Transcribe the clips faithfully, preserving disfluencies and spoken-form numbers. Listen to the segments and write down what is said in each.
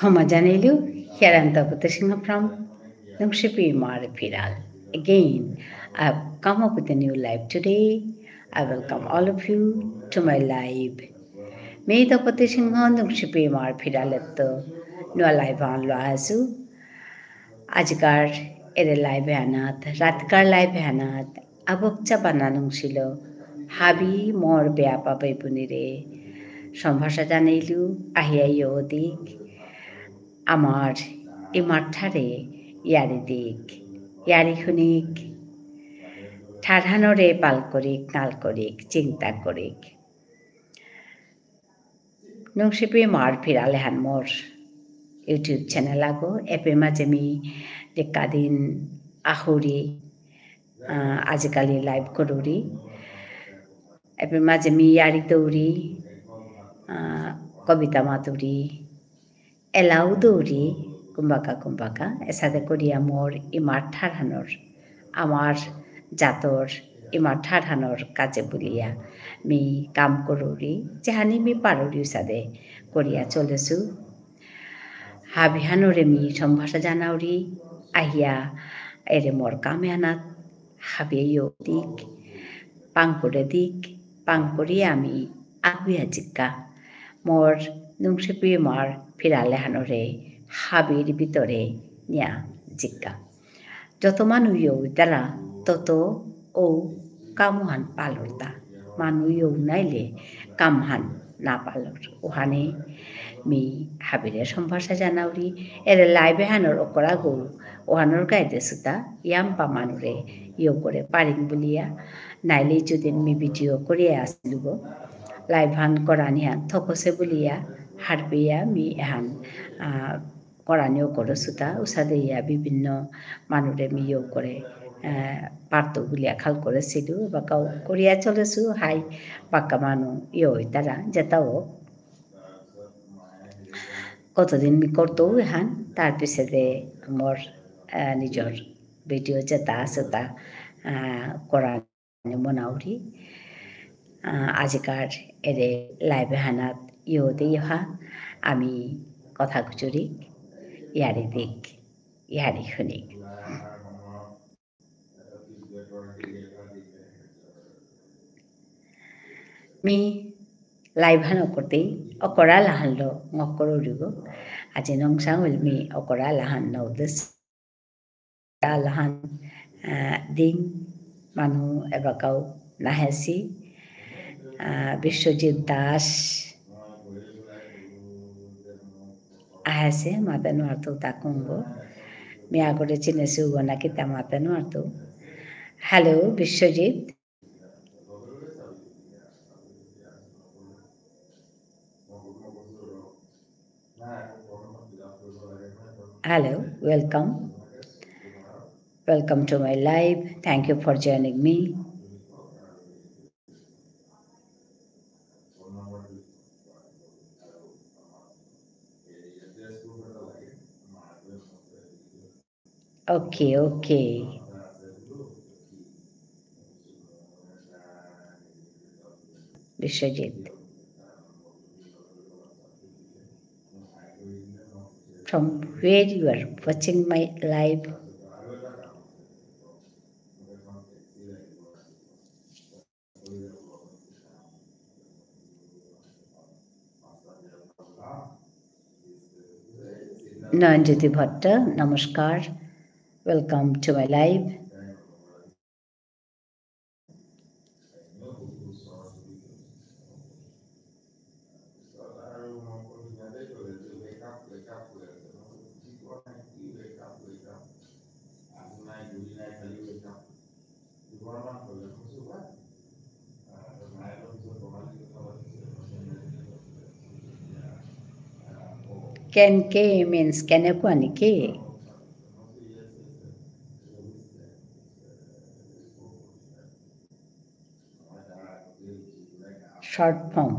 ক্ষমা জানাইলু, here I am Tapati Singha from Nungshipi Imar Phiral. Again, I have come up with a new live today. I welcome all of you to my live. মি তপতি সিংহ নুংশিপি ইমার ফিরালেত্ত নুয়া live আনলো আসু। আজিকার এরে live আনাত, রাতকার live আনাত, আবকচা বানা নুংসিল, হাবি মোর বেয়াপা বেবুনিরে, সম্ভাষা জানাইলু, আহিয়া ইয়ো দিক, আমার ইমার ঠারে ইয়ারি দিক, ইয়ারি হুনিক, ঠারহানরে পাল করিক, নাল করিক, চিন্তা করিক। নুংশিপি ইমার ফিরাল এহান মোর YouTube channel আগো, এপে মাঝে মি যে কাদিন আহুরি, আহ, আজিকালি live করুরি। এপে মাঝে মি ইয়ারি দৌরি, আহ, কবিতা মাতুরি, এলাও দৌরি, কুম্বাকা কুম্বাকা, এসাদে করিয়া মোর ইমার ঠারহানর, আমার জাতর ইমার ঠারহানর কাজে বুলিয়া মি কাম করুরি, যেহানি মি পারুরি উসাদে করিয়া চলেসু। হাবিহানরে মি সম্ভাষা জানাউরি, আহিয়া এরে মোর কামে আনাত, হাবিয়ে ইয়ো দিক, পাং করে দিক, পাং করি আমি আগুয়া জিক্কা। মোর নুংশিপি ইমার ফিরালেহানরে হাবির ভিতরে নিয়া জিক্কা। যত মানু ইয়ো ইতারা তত ও কামহান পালরতা। মানু ইয়ো নাইলে কামহান না পালর। ওহানে মি হাবিরে সম্ভাষা জানাউরি। এরে live এহানর অকরাগো, ওহানর গাইদে সুতা, ইয়াম্পা মানুরে ইয়ো করে পারিং বুলিয়া। নাইলে যদি মি video করে আসলুগো। Live হান করানিহান থকসে বুলিয়া, হারপিয়া মি এহান, আহ, করানিও করসুতা, উসাদে ইয়া বিভিন্ন মানুরে মি ইয়ো করে, আহ, পারতো বুলিয়া খাল করেসিলু, বাকাও করিয়া চলেসু, হাই, বাকা মানু ইয়ো ইতারা, যেতাও কতদিন মি করতো এহান, তার পিছেদে মোর, আহ, নিজর video যেতা আসে তা, আহ, করানি মনাউরি। আহ, আজিকার এরে live হানাত ইয়ো দে ইহা আমি কথা কুচুরি ইয়ারি দিক, ইয়ারি হুনিক। মি live হান করতে অকরা লাহানলো ঙ করুরিগো। আজি নংসাং হইল মি অকরা লাহান নৌদেস। লাহান, আহ, দিন মানু এবাকাও নাহেসি। আহ, বিশ্বজিৎ দাস আহেসে, মাতে নুয়ারতো তাকুঙ্গো। মি আগরে চিনেসু গো না কিতা মাতে নুয়ারতো। Hello, Biswajit. Hello, welcome. Welcome to my live. Thank you for joining me. Okay, okay. Biswajit. From where you are watching my live? Nayanjyoti ভট্ট, নমস্কার। Welcome to my live. কেন কে means কেনে কোয়ানি কে? Short form.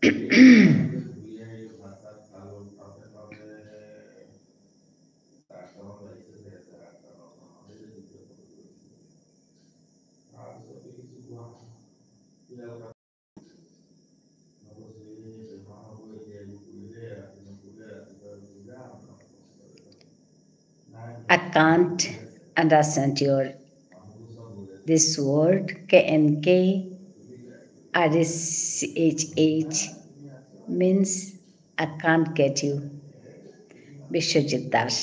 I can't understand your this word, K N K R S C H H means I can't get you. Biswajit Das.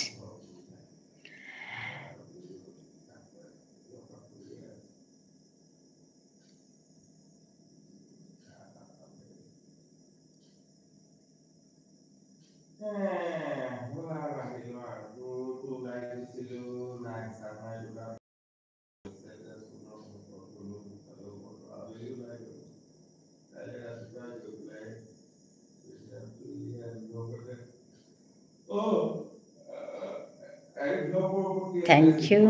Thank you.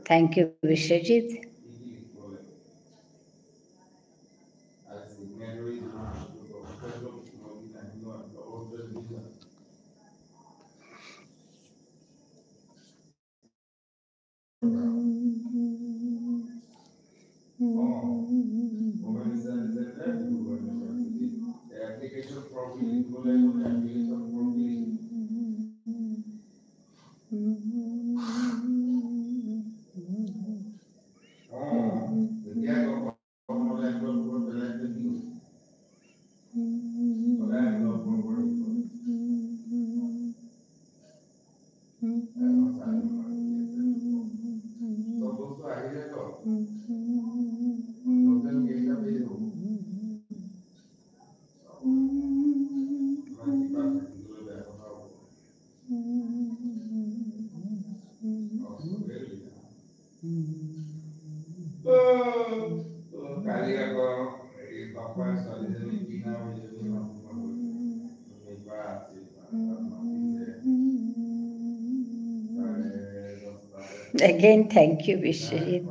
Thank you, Vishwajit. Again, thank you, Vishwajit.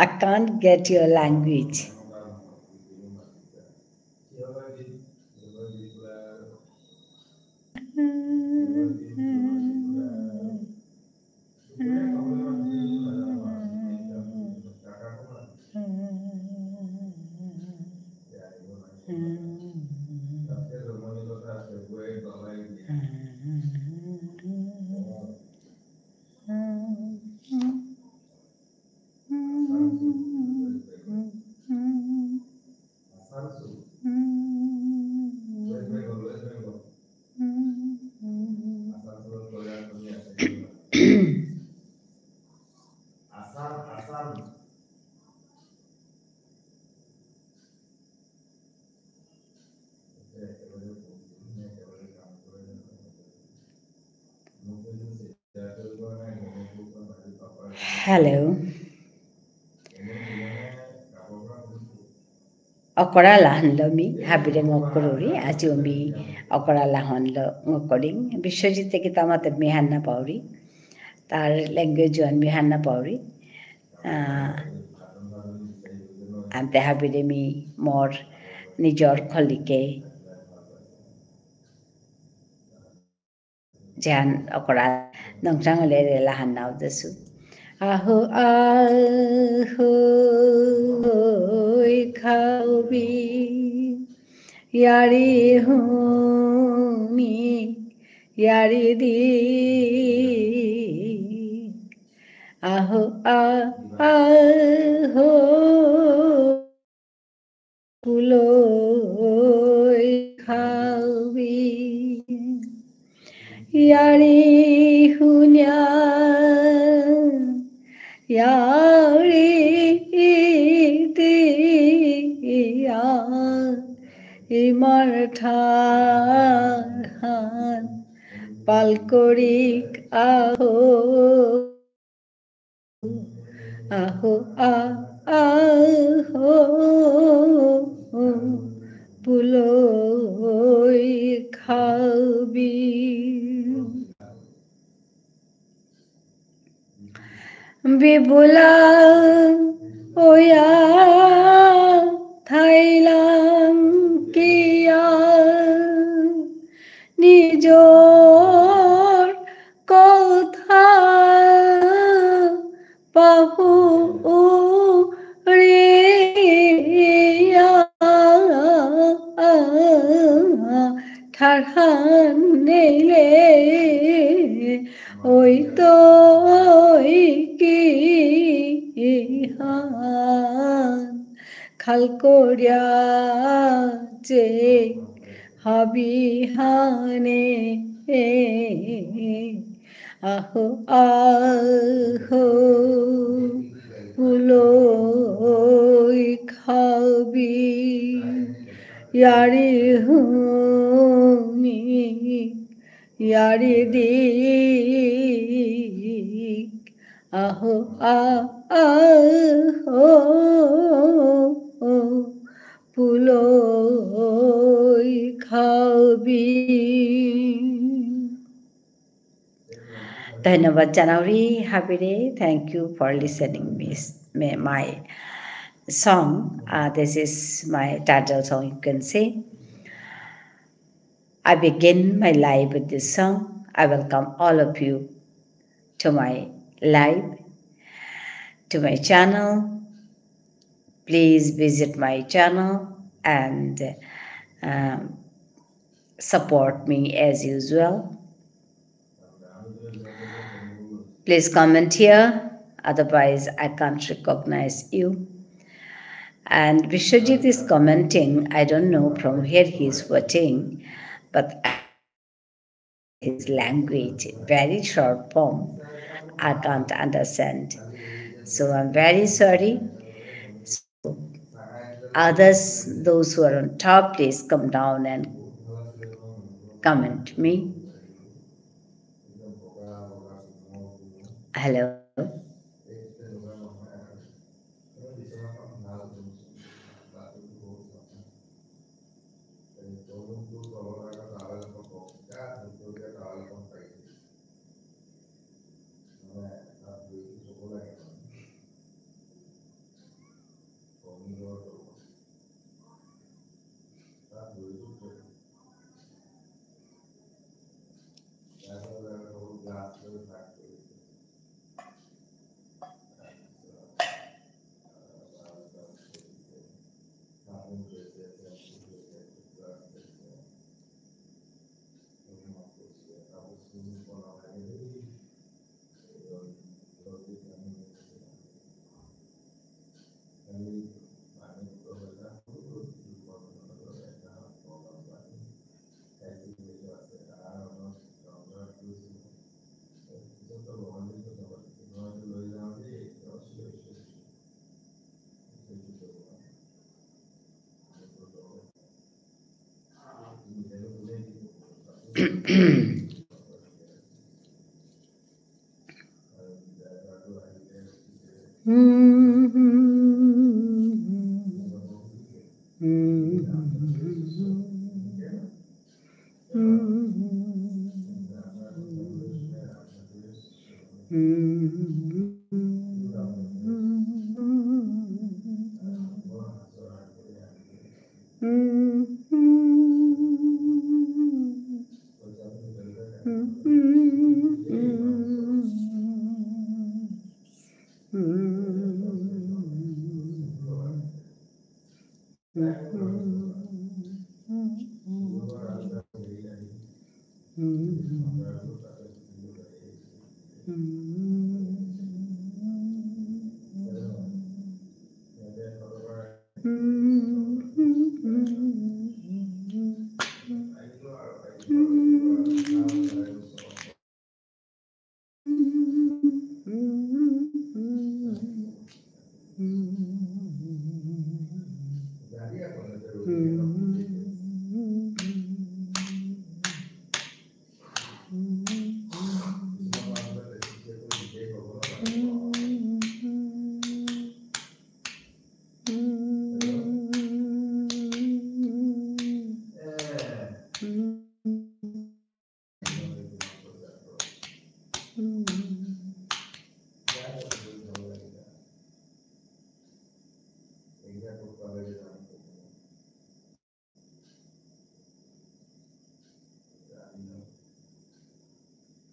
I can't get your language. Hello. অকরা লাহানলো মি হাবিরে ঙকরুরি, আজিও মি অকরা লাহানলো ঙকরিং। বিশ্বজিতে কিতা মাতে মি হার না পাউরি, তার language ওহান মি হার না পাউরি। আহ, আনতে হাবিরে মি মোর নিজর খলিকে যেহান অকরা নংচাং লেরে লাহান নাও দেসু। আহো, আহো, ঐ খাবি। য়ারি হুনি, য়ারি দি। আহো, আ, আহো। পুলই খাবি। য়ারি হুনিয়া, য়ারি দিয়া, ইমার ঠারহান পাল করিক আহো। আহো, আ, আহো, পুলই খাবি। বিবুলা ওয়া থাইলাং কিয়া নিজর কথা পাহুরিয়া ঠারহান নেইলে ওই তই কিহান খাল করিয়া চেক হাবিহানে। আহো, আহো, পুলই খাবি। য়ারি হুনি, য়ারি দিক। আহো, আ, আহো, পুলই খাবি। ধন্যবাদ জানাউরি হাবিরে। Thank you for listening me, me, my song. Uh, this is my title song, you can say. I begin my live with this song. I welcome all of you to my live, to my channel. Please visit my channel and, um, support me as usual. Please comment here, otherwise I can't recognize you. And Vishwajit is commenting, I don't know from where he is watching, but his language, very short form, I can't understand. So I'm very sorry. So others, those who are on top, please come down and comment me. Hello.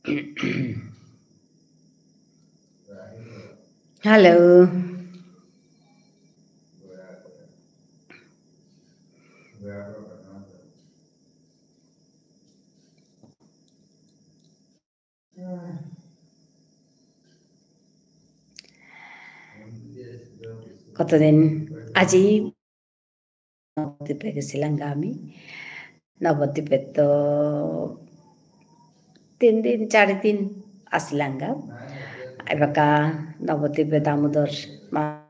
Hello. কতদিন আজি নবদ্বীপে গেছিলাম গা আমি। নবদ্বীপে তো তিন দিন, চারি দিন আসিলাম গা। এবাকা নবদ্বীপে দামোদর মা-,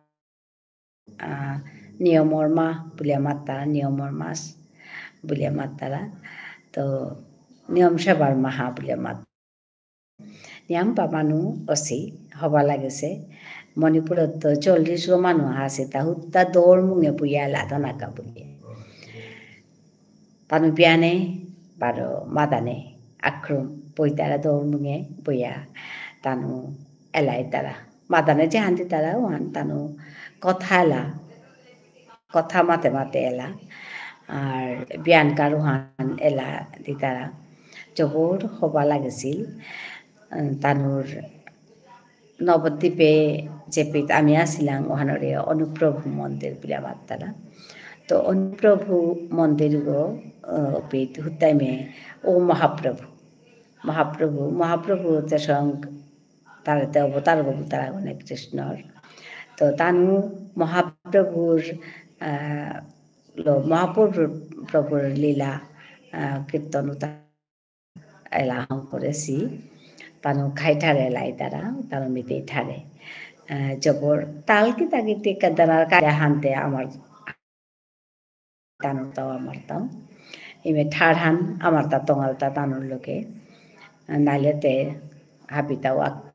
আহ, নিয়মর মা বুলিয়া মাত্তারা, নিয়মর মাস বুলিয়া মাত্তারা। তো নিয়ম সেবার মাহা বুলিয়া মাত নিয়াম পামানু অসি, হবা লাগেসে। মণিপুরত তো চল্লিশ গো মানু আসে, তা হুত্তা দৌড় মুঙে বুয়া লাদনাকা বুলিয়া। তানু বিয়ানে, বারো মাদানে, আক্রম, পইতারা দৌড় মুঙে বুয়া, তানু এলাইতারা। মাদানে যেহান দিতারা, ওহান তানু কথা এলা, কথা মাতে মাতে এলা। আর বিয়ানকার ওহান এলা দিতারা। জবর হবা লাগেসিল। আহ, তানুর নবদ্বীপে যেপিত আমি আসিলাম, ওহানরে অনুপ্রভু মন্দির বুলিয়া মাত্তারা। তো অনুপ্রভু মন্দির গো, আহ, পিত হুতাইমে ও মহাপ্রভু। মহাপ্রভু, মহাপ্রভু তে স্বয়ং তারে তে অবতার গো বুলতারা গণে কৃষ্ণর। তো তানু মহাপ্রভুর, আহ, লো-, মহাপ্রভুর, প্রভুর লীলা, আহ, কীর্তন উতা এলা হঙকরেসি, তানু খাই ঠারে লাইতারা, তানু মিতেই ঠারে। আহ, জবর তাল কিতা কিতি কাদানার কাজা হানতে আমার তানুর তাও আমার তাও। ইমে ঠারহান আমার তা তঙাল তা তানুর লোকে। আহ, নাইলে তে হাবিতাও আক-,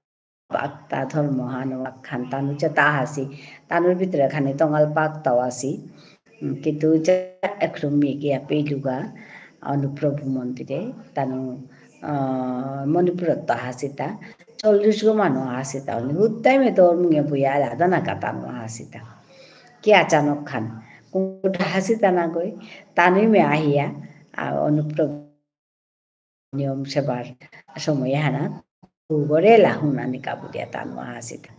আক্তা ধর্মহান ও আখান তানু যে তা হাসি, তানুর ভিতরে খানি তঙাল পাক তাও আসি। উম, কিন্তু যে একরুম মি গিয়া পেলুগা অনুপ্রভু মন্দিরে, তানু, আহ, মণিপুরত তো হাসিতা, চল্লিশ গো মানু হাসিতা, উনি হুদ্দাই মে দৌড় মুঙে বুয়া আলাদা না কা তানু হাসিতা। কি আচানক খান, কোনটা হাসিতা না গই, তানুই মে আহিয়া, আহ, অনুপ্রভু নিয়ম সেবার সময় হানা, উগরে লাহুন আনি কাবুলিয়া তানু আসিতা।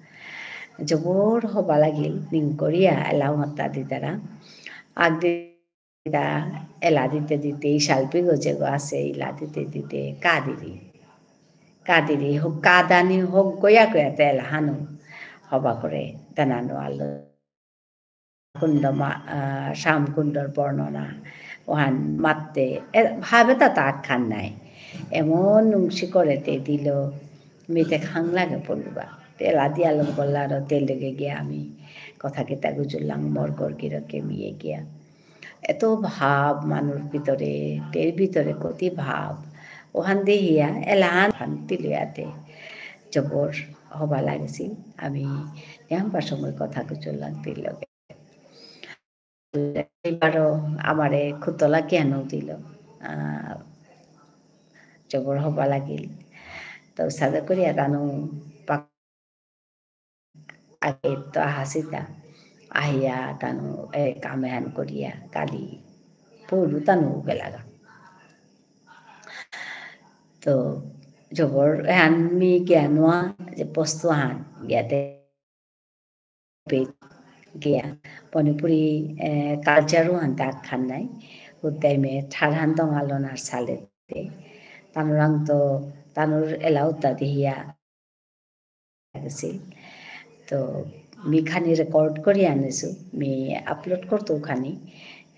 জবর হবা লাগিল, নিংকরিয়া এলাও মাত্তা দিতারা। আগদিতা এলা দিতে দিতে, এই শালপি গজে গো আসে, ইলা দিতে দিতে, কাদিরি। কাদিরি, হোক কাদানি, হোক গয়া গয়া তে এলা হানু। হবা করে, দানানো আলো। কুণ্ড মা-, আহ, শ্যামকুণ্ডর বর্ণনা, ওহান মাত্তে, এ, ভাবে তা তাক খান নাই। এমন নুংসি করে তে দিল, মিতে খাং লাগে পড়ুবা। তেলা দিয়া লম করলা আর তেল লেগে গিয়া আমি কথা কিতা গুজুরলাং মর গর গিরকে মিয়ে গিয়া। এত ভাব মানুর ভিতরে, তের ভিতরে কতি ভাব। ওহান দেহিয়া এলাহান ফান্তি লইয়াতে জবর হবা লাগেসি। আমি এহানপা সময় কথা গুজুরলাং তের লগে। এবারও আমারে খুতলা জ্ঞানও দিল। আহ, জবর হবা লাগিল। তো সাদা করিয়া তানু পাক-, আগে তো আহাসিতা। আহিয়া তানু, এ, কামেহান করিয়া কালি পৌলু তানু গেলাগা। তো জবর এহান মি জ্ঞানোয়া যে বস্তু হান গিয়াতে পে গিয়া। মণিপুরী, এ, culture ও হান তাক খান নাই। উদ্দাই মে ঠারহান দঙালনার সালেতে। তানুরাং তো, তানুর এলাউতা দেহিয়া গেসিল। তো মি খানি record করি আনিসু, মি upload করতো খানি।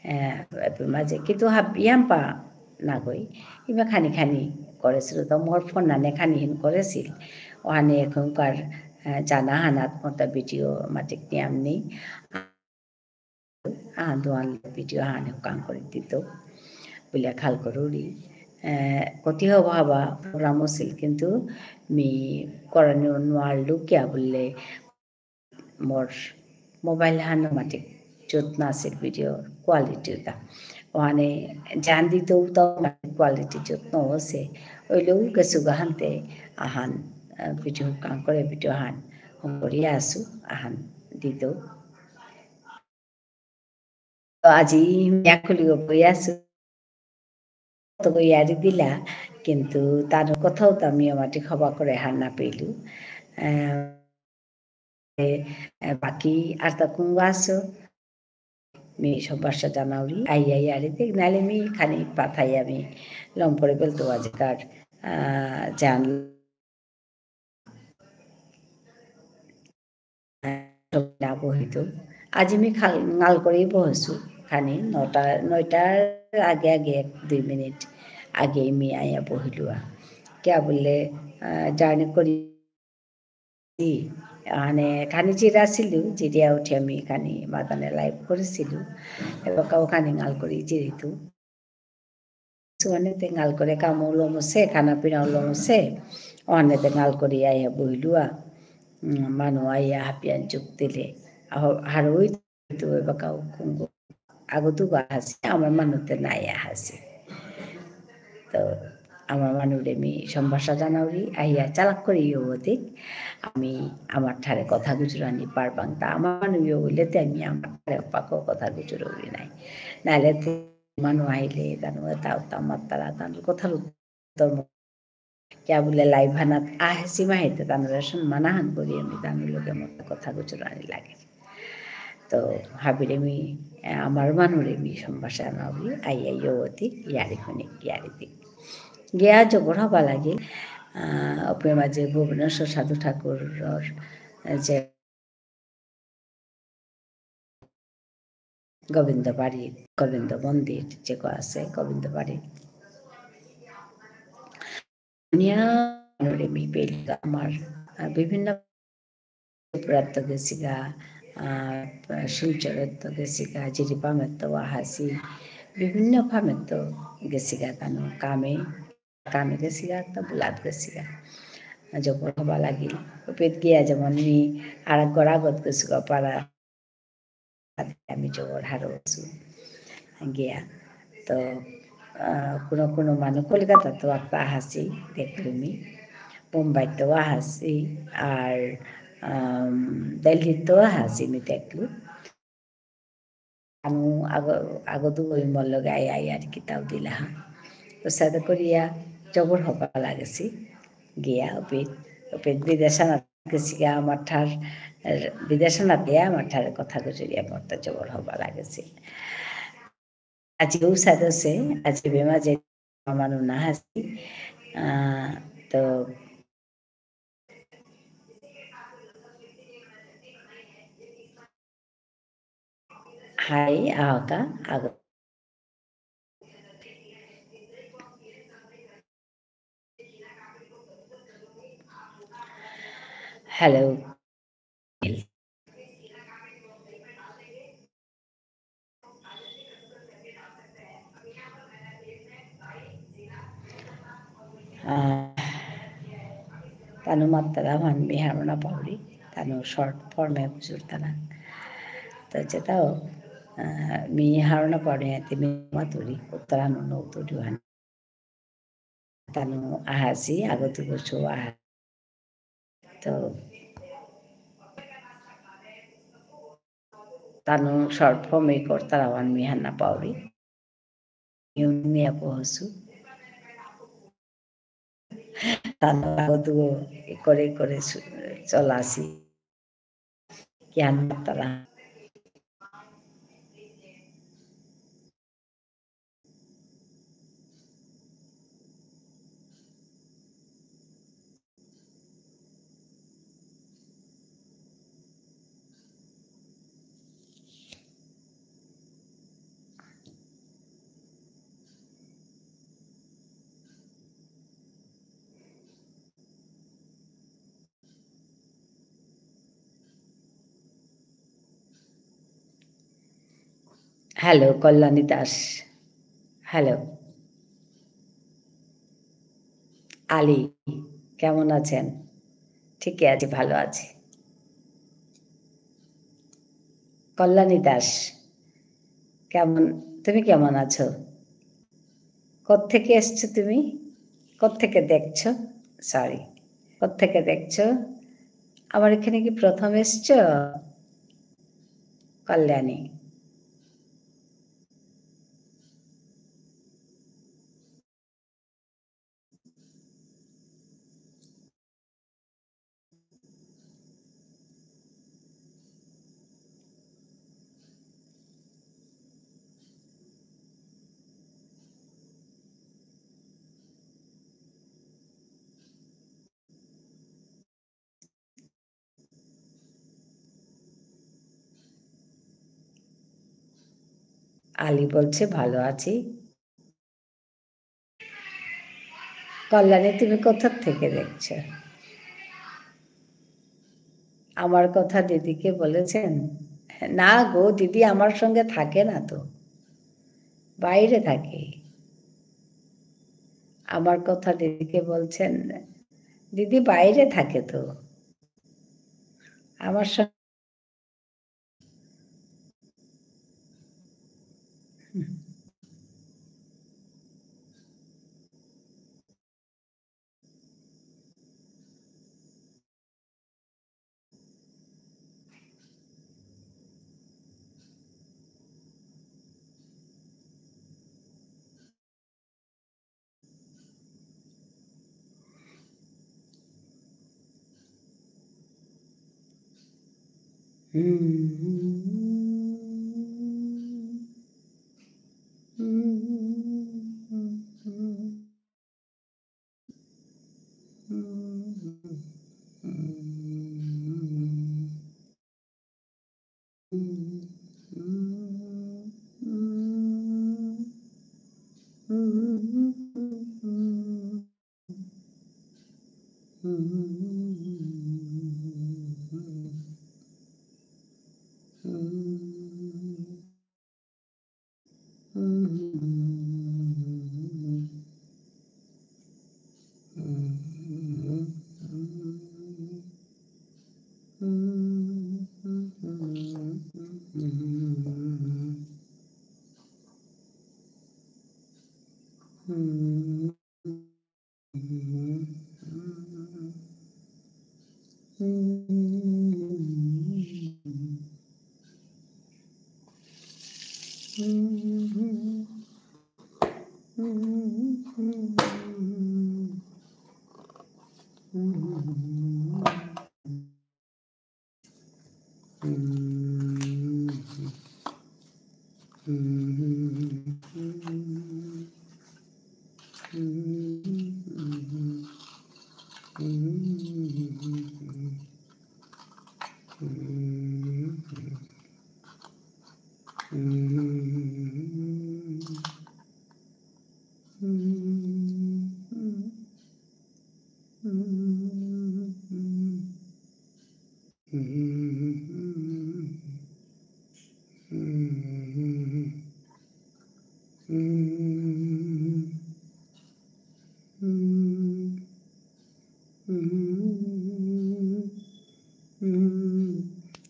এ, এপে মাঝে কিন্তু হাব-, ইয়াম্পা নাগই। ইমা খানি খানি করেসিল, তো মোর phone নানে খানি হিন করেসিল। ওহানে এখনকার, এ, জানা হানাত মোর তা video মাটিক নিয়াম নেই। আ, দুয়ান video হানে কাম করে দিত। বুলিয়া খাল করুরি। এ, কতি হবা হবা program আছিল, কিন্তু মি করানি নোয়ারলু কিয়া বুললে মোর mobile হানো মাটিক যত্ন আছিল video quality তা। ওহানে জান দিতেও তো মাটিক quality যত্ন হসে। ওইলেও গেসু গাহান্তে আহান, আহ, video কাম করে video হান হম করিয়া আসু আহান দিতেও। তো আজি মিয়া খুলিব কই আসু। তো ইয়ারি দিলা, কিন্তু তানুর কথাও তো আমি আমার ঠিক হবা করে হার না পেলু। আহ, এ, এ, বাকি আর তা কুঙ্গ আসো, মি সব ভাষা জানাউরি, আই আই আরে দেখ, নালে মি খানি পাথাই আমি লম করে বলতো আজিকার, আহ, জান না বহিতু। আজি মি খাল-, ঙাল করেই বহেসু, খানি নটা, নয়টার আগে আগে এক দুই মিনিট আগে মি আয়া বহিলুয়া। কিয়া বুললে, আহ, journey করি, মানে, খানি জিরাসিলু, জিরিয়া উঠে আমি খানি মাদানে live করেসিলু। এবাকাও খানি ঙাল করেই জিরিতু। সুয়ানে তে ঙাল করে কামও লমসে, খানা পিনাও লমসে, অহানে তে ঙাল করে আইয়া বহিলুয়া। উম, মানু আইয়া হাপিয়ান চুক দিলে। আহ, হারৌই তো এবাকাও কুঙ্গো। আগো দুগো আহাসি, আমার মানুতে নাই আহাসি। তো আমার মানুরে মি সম্ভাষা জানাউরি, আইয়া চালাক করে ইয়ে হতে, আমি আমার ঠারে কথা গুজরানি পারবাং। তা আমার মানু ইয়ে হইলে তে আমি আমার ঠারে পাকো কথা গুজরৌরি নাই। নাইলে তে মানু আহিলে, তানু এতা উতা মাত্তারা, তানুর কথার উত্তর ম-, কিয়া বুলে live হানাত আহেসি মাহিতে, তানুরে সম্মান আহান করি আমি তানুর লগে মতো কথা গুজরানি লাগে। তো হাবিরে মি, আহ, আমার মানুরে মি সম্ভাষা না হবি, আই আই ইয়তি, ইয়ারি হুনি, ইয়ারি দি। গিয়া জবর হবা লাগিল, আহ, অপে মাঝে ভুবনেশ্বর সাধু ঠাকুরর, আহ, যে গোবিন্দ বাড়ি, গোবিন্দ মন্দির যেগো আছে, গোবিন্দ বাড়ি। দুনিয়া রে মি পেলগা আমার, আহ, বিভিন্ন ত্রিপুরাত্ত গেছিগা, আহ, শিলচরত্ত গেছিগা, জিরিবামেত্ত আহাসি, বিভিন্ন ফামেত্ত গেছিগা কানো কামে। কামে গেছিগা, তা বুলাত গেছিগা। জবর হবা লাগিল। উপেত গিয়া যেমন মি আর গড়াগত গেছিগা পারা, আমি জবর হারৌসু। গিয়া। তো, আহ, কোনো কোনো মানু কলকাতাত্ত আহাসি, দেখলু মি। বোম্বাইত্ত আহাসি, আর, আম, দিল্লিত্ত আহাসি মি দেখলু। আমি আগো, আগো দুগই মোর লগে আই, আই আর কিতাও দিলা হা। তো সাথে করিয়া জবর হবা লাগেসি। গিয়া ওপে, ওপে বিদেশানাত গেসিগা আমার ঠার, বিদেশানাত গিয়া আমার ঠার কথা গুজরিয়া মরতা জবর হবা লাগেসি। আজি উসাদসে, আজি বেমা যে মানু না আহাসি। আহ, তো হাই, আহকা, আগ-, Hello. আহ, তানু মাত্তারা হান মি হারৌ না পাউরি, তানু short form এ গুজরতারা। তো যেতাও, আহ, মি হারৌ না পাউরি, এতে মি মাতুরি, উত্তরানু নৌতুরি হান। তানু আহাসি, আগত বসু আহা-, তো তানু short form এ করতারা হান মি হার না পাউরি। ইউনিয়া পহসু। তানু আগত করে করে সু-, চলাসি। জ্ঞান মাত্তারা। Hello, কল্যাণী দাস। Hello। আলী, কেমন আছেন? ঠিকই আছি, ভালো আছি। কল্যাণী দাস, কেমন, তুমি কেমন আছো? কোত্থেকে এসছো তুমি? কোত্থেকে দেখছো? Sorry, কোত্থেকে দেখছো? আমার এখানে কি প্রথম এসছো? কল্যাণী। আলি বলছে, "ভালো আছি।" কল্যাণী, তুমি কোথা থেকে দেখছো? আমার কথা দিদিকে বলেছেন? না গো, দিদি আমার সঙ্গে থাকে না তো, বাইরে থাকে। আমার কথা দিদিকে বলছেন? দিদি বাইরে থাকে তো। আমার সঙ্গে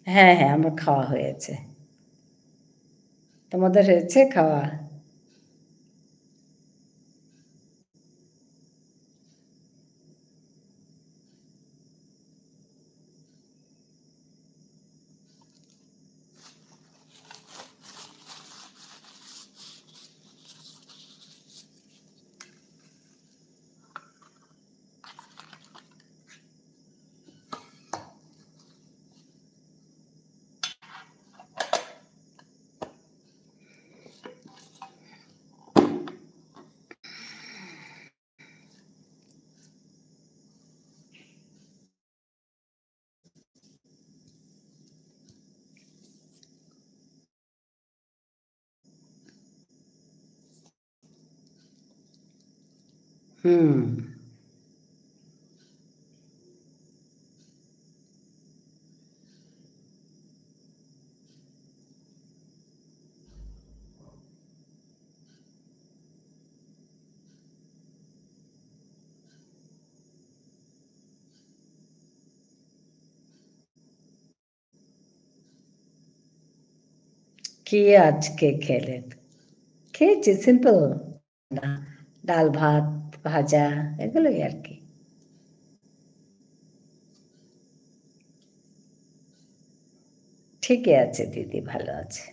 হ্যাঁ, হ্যাঁ, আমার খাওয়া হয়েছে। তোমাদের হয়েছে খাওয়া? হুম। কি আজকে খেলেন? খেয়েছি, simple। না, ডাল ভাত, ভাজা, এগুলোই আর কি। ঠিকই আছে দিদি, ভালো আছে।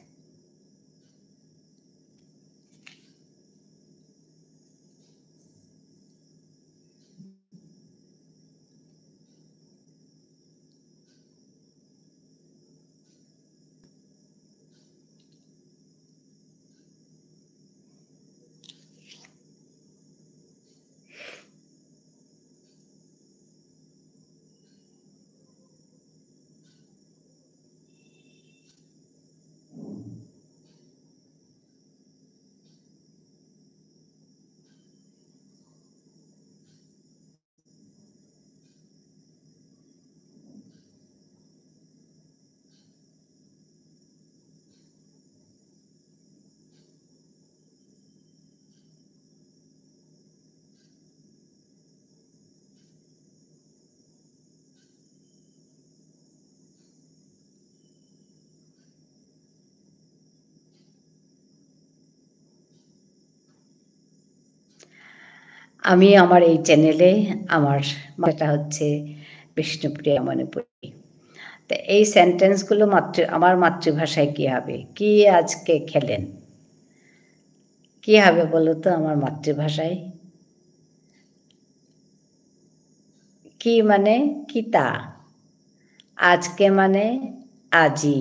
আমি আমার এই চ্যানেলে আমার মাতৃভাষা হচ্ছে বিষ্ণুপ্রিয়া মণিপুরী। তো এই সেন্টেন্সগুলো মাতৃ-, আমার মাতৃভাষায় কি হবে? কি আজকে খেলেন? কি হবে বলো তো আমার মাতৃভাষায়? কি মানে কিতা? আজকে মানে আজি।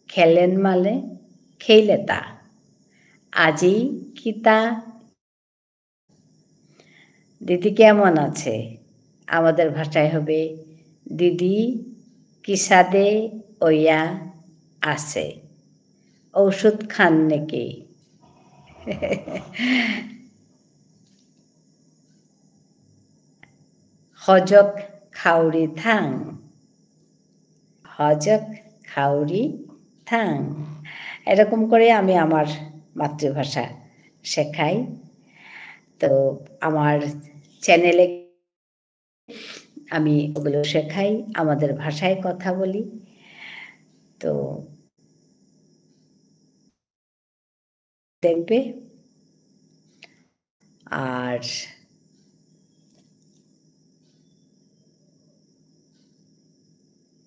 খেলেন মানে খেইলেতা। আজি কিতা? দিদি কেমন আছে? আমাদের ভাষায় হবে, দিদি কিসাদে অয়া আছে? ঔষধ খান নেকি? হজক খাউরি থাং। হজক খাউরি থাং। এরকম করে আমি আমার মাতৃভাষা শেখাই। তো আমার চ্যানেলে আমি ওগুলো শেখাই, আমাদের ভাষায় কথা বলি। তো দেখবে। আর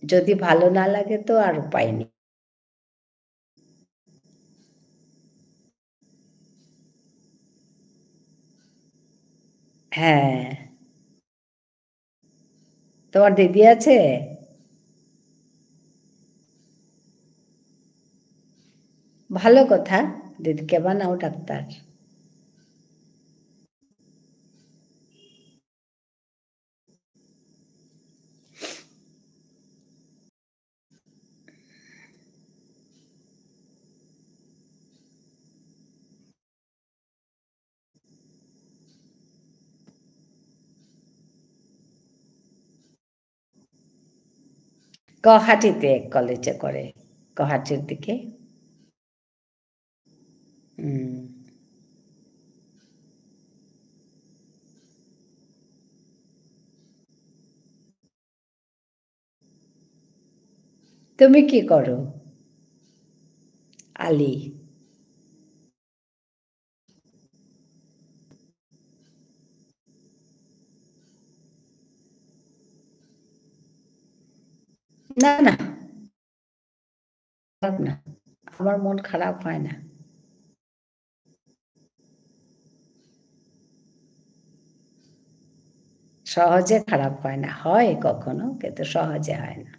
যদি ভালো না লাগে তো আর উপায় নেই। হ্যাঁ। তোমার দিদি আছে? ভালো কথা, দিদিকে বানাও ডাক্তার। গুয়াহাটিতে এক কলেজে করে, গুয়াহাটির দিকে। হুম। তুমি কি করো, আলি? না, না। খারাপ না। আমার মন খারাপ হয় না। সহজে খারাপ হয় না। হয় কখনো, কিন্তু সহজে হয় না।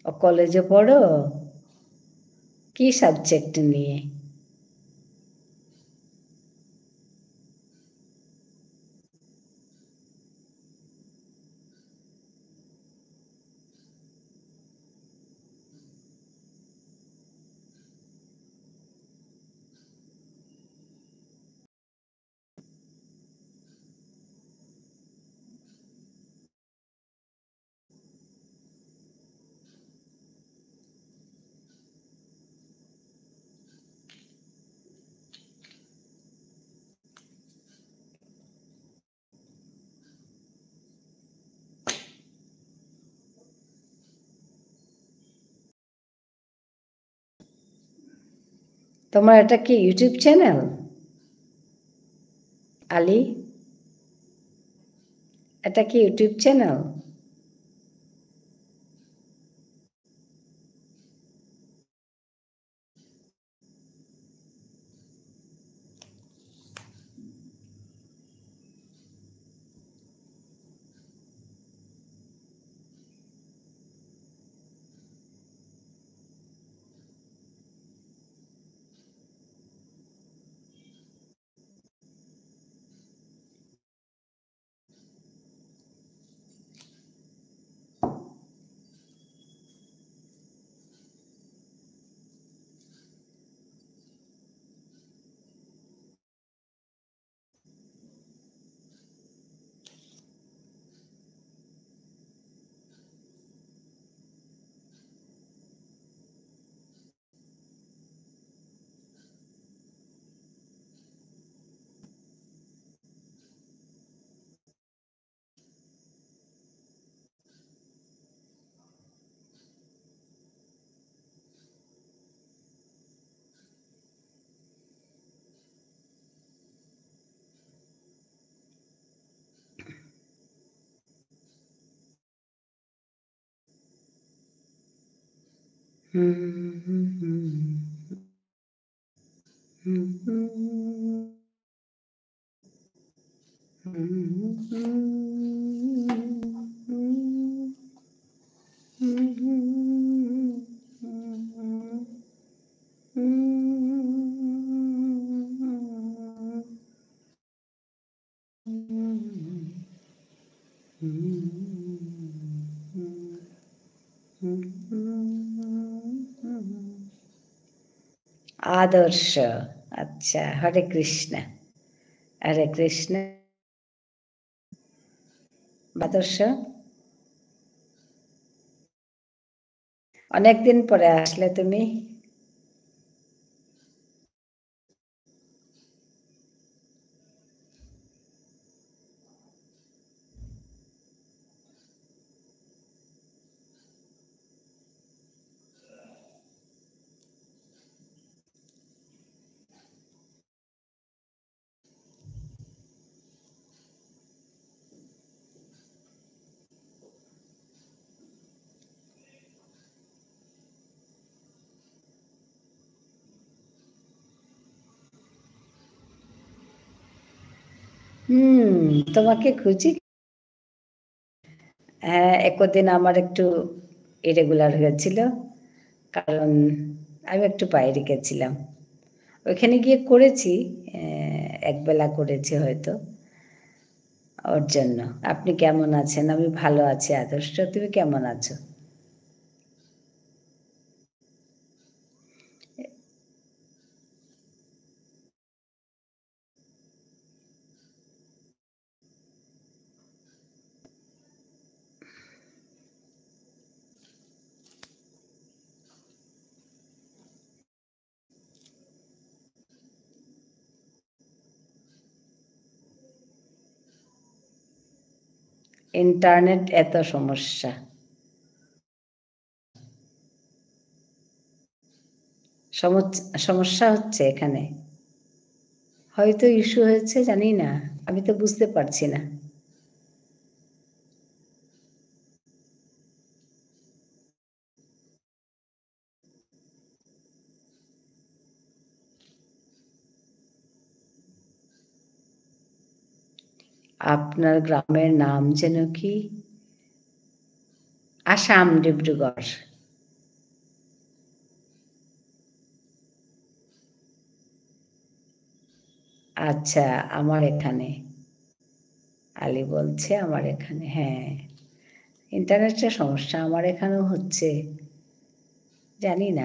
ও কলেজে পড়ো? কি সাবজেক্ট নিয়ে? তোমার এটা কি YouTube চ্যানেল, আলি? এটা কি YouTube চ্যানেল? আদর্শ, আচ্ছা, হরে কৃষ্ণ, হরে কৃষ্ণ। আদর্শ, অনেকদিন পরে আসলে তুমি। হুম, তোমাকে খুঁজি। হ্যাঁ, একদিন আমার একটু irregular হয়েছিল, কারণ আমি একটু বাইরে গেছিলাম। ওইখানে গিয়ে করেছি, আহ, একবেলা করেছি হয়তো, ওর জন্য। আপনি কেমন আছেন? আমি ভালো আছি, আদর্শ। তুমি কেমন আছো? Internet এত সমস্যা। সমস-, সমস্যা হচ্ছে এখানে। হয়তো issue হয়েছে, জানি না। আমি তো বুঝতে পারছি না। আপনার গ্রামের নাম যেন কি? আসাম, ডিব্রুগড়। আচ্ছা, আমার এখানে। আলী বলছে, আমার এখানে। হ্যাঁ, internet-এর সমস্যা আমার এখানেও হচ্ছে। জানি না।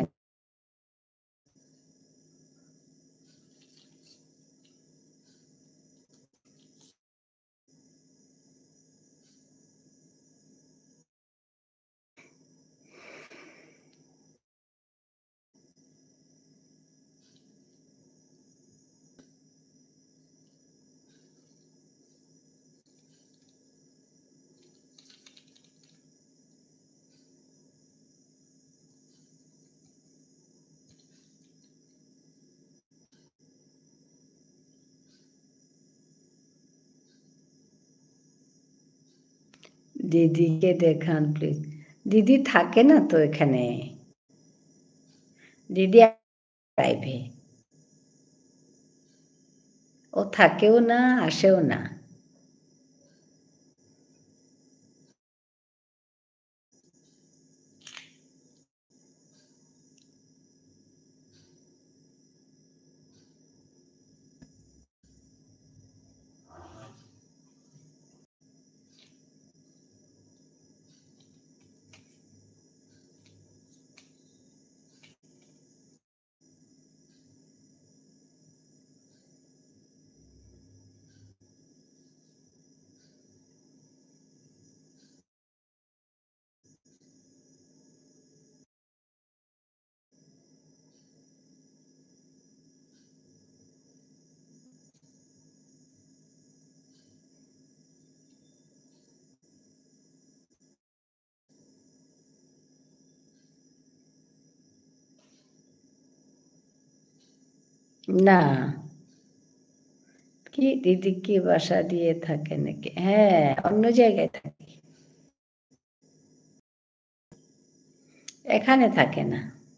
দিদিকে দেখান, please। দিদি থাকে না তো এখানে। দিদি live-এ। ও থাকেও না, আসেও না। না। কি দিদি কি বাসা দিয়ে থাকে নাকি? হ্যাঁ, অন্য জায়গায় থাকি। এখানে থাকে না।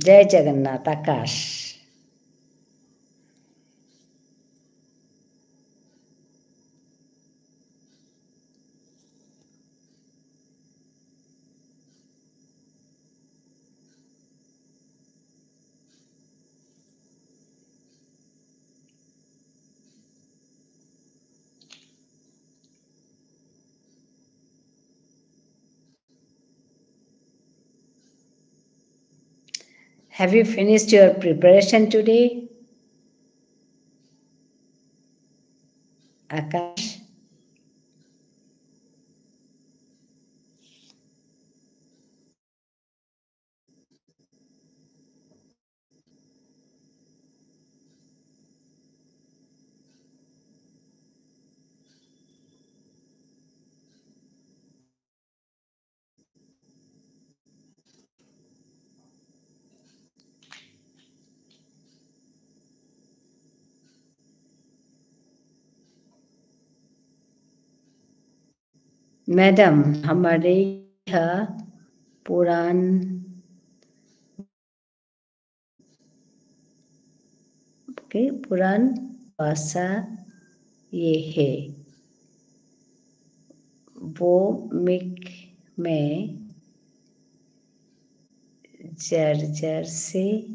জয় জগন্নাথ, আকাশ। Have you finished your preparation today? আকাশ? मैडम, हमारे यहाँ पुरान, ओके, पुरान भाषा ये है। वो मिक में जर जर से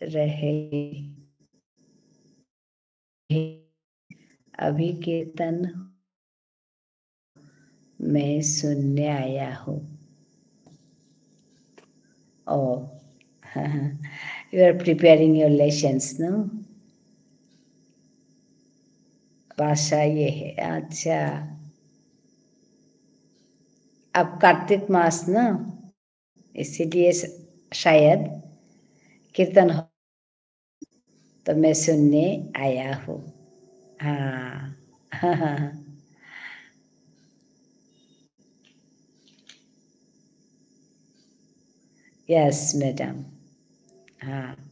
रहे। अभी कीर्तन मैं सुनने आया हूँ। Oh, you are preparing your lessons, no? भाषा ये है, अच्छा। अब कार्तिक मास ना, इसीलिए स-, शायद कीर्तन हो, तो मैं सुनने आया हूँ। हाँ। Yes, madam. हाँ।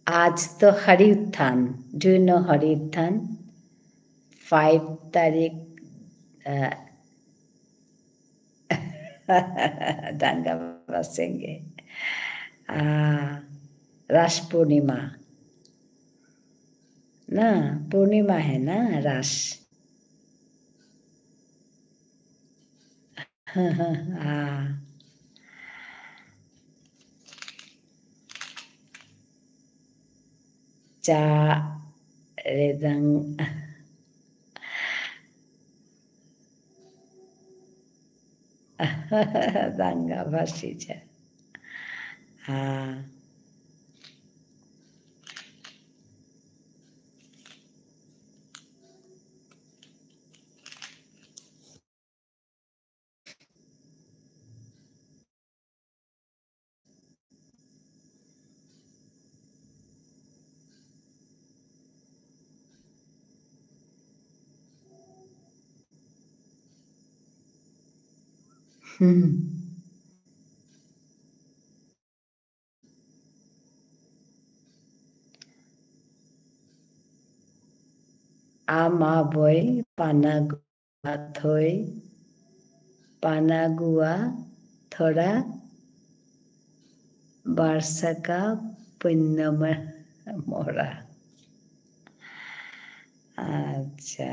आज तो हरि उत्थान। Do you know हरि उत्थान? Five तारीख, अ, दांगा बसेंगे। आ, रास पूर्णिमा। ना, पूर्णिमा है ना, रास। हाँ। चा रेदंग। दांगा भाषी चा। हाँ। हम्म। आ मा बोई पानागुआ थोई, पानागुआ थोड़ा बरसका पुन्नम मोरा। अच्छा।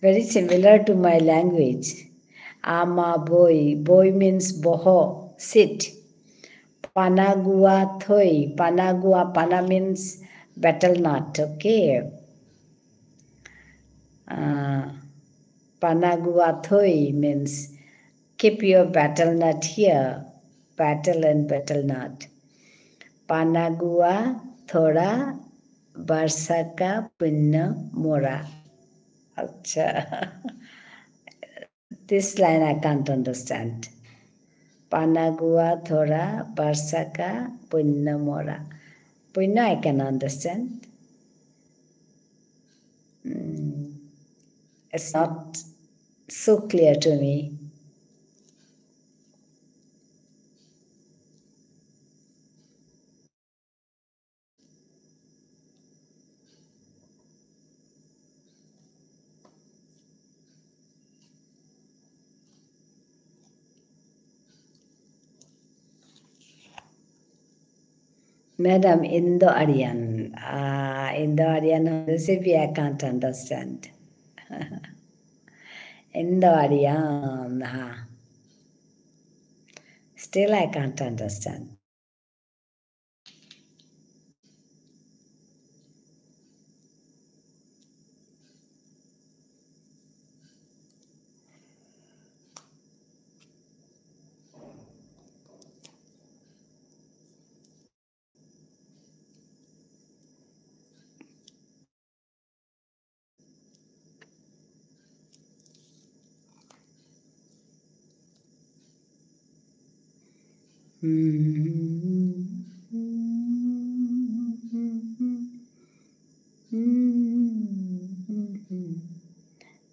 Very similar to my language. आ मा बोई, बोई means বহ, sit. পানাগুয়া থই, পানাগুয়া, পানা means betel nut, okay? Uh, পানাগুয়া থই means keep your betel nut here, betel and betel nut. পানাগুয়া থোড়া বরসকা পুন্না মোরা। আচ্ছা। This line I can't understand. পানাগুয়া থোড়া বরসকা পুন্না মোরা। Punna I can understand. Mm, it's not so clear to me. Madam, Indo-Aryan. Ah, Indo-Aryan recipe I can't understand. Indo-Aryan, huh? Still, I can't understand.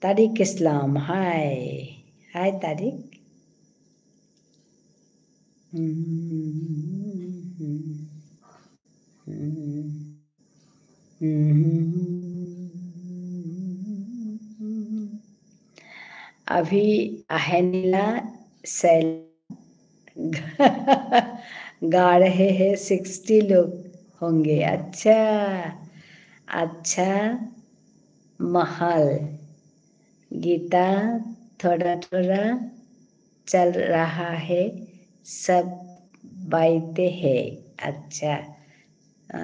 Tariq Islam, hi. Hi, তারিক. अभी अहनिला सैल गा रहे हैं, sixty लोग होंगे। अच्छा, अच्छा, महल। गीता, थोड़ा थोड़ा चल रहा है, सब बाइते हैं। अच्छा, अ,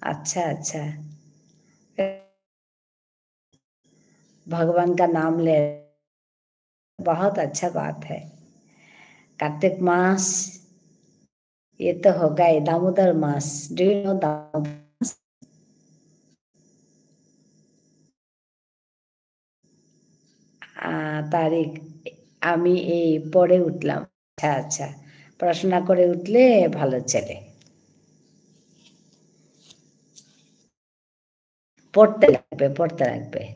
अच्छा, अच्छा। भगवान का नाम ले, बहुत अच्छा बात है। कार्तिक मास, ये तो होगा ही दामोदर मास। Do you know दामोदर मास? আহ, তারিক, আমি এই পড়ে উঠলাম। আচ্ছা, আচ্ছা। পড়াশোনা করে উঠলে ভালো ছেলে। পড়তে লাগবে, পড়তে লাগবে।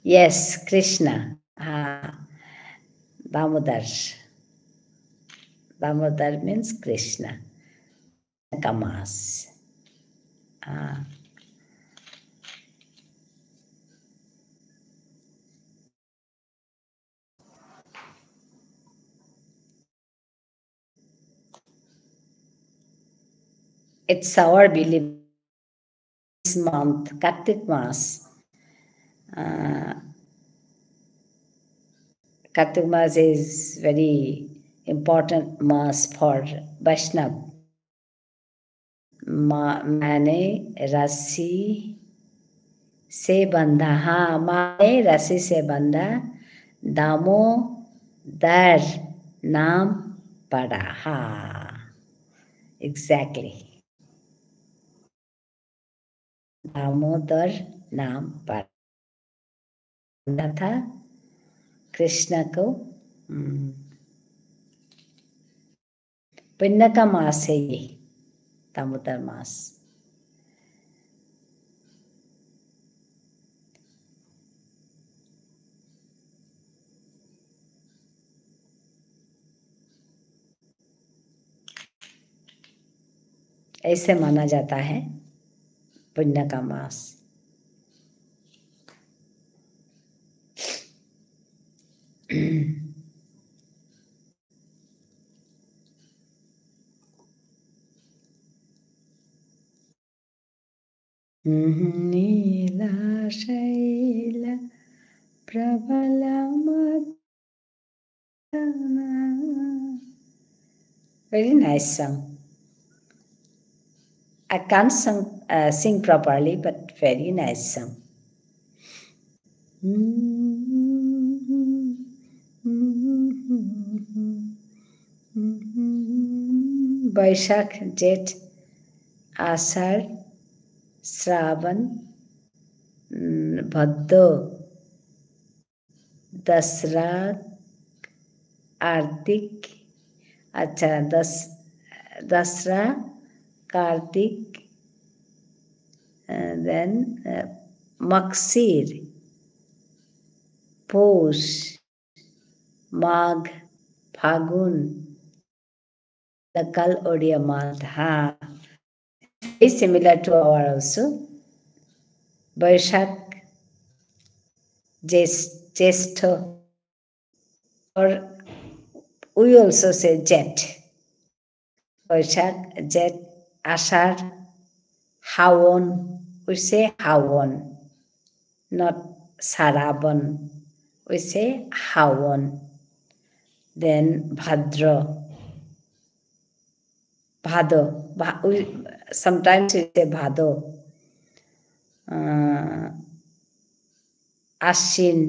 Yes, কৃষ্ণা। হ্যাঁ, দামোদর। দামোদর means Krishna. Kamas. Ah. It's our belief this month, Kartik Mas. Uh, Kartik Mas is very important Mas for Vaishnav. मा-, मैंने रस्सी से बंधा, हाँ, मैंने रस्सी से बंधा, दामोदर नाम पड़ा, हाँ, exactly। दामोदर नाम पड़ा। था कृष्ण को, हम्म, पुण्य का मास है ये, दामोदर मास। ऐसे माना जाता है पुण्य का मास। नीला शैल प्रबल मद Very nice song. I can't sing, uh, sing properly, but very nice song. Boishakh, জ্যেষ্ঠ, আষাঢ়, শ্রাবণ, উম, ভাদ্র, দসরা, কার্তিক, আচ্ছা, দস-, দসরা, কার্তিক, uh, then, uh, মকশির, পৌষ, মাঘ, ফাগুন, local Odia month, হ্যাঁ। Very similar to our also. Boishakh, জ্যেষ-, জ্যেষ্ঠ, or we also say জেঠ। বৈশাখ, জ্যেষ্ঠ, আষাঢ়, হাওন, we say হাওন, not শ্রাবণ, we say হাওন. Then ভাদ্র, ভাদো, ভা-, we, sometimes we say ভাদো. আহ, আশ্বিন,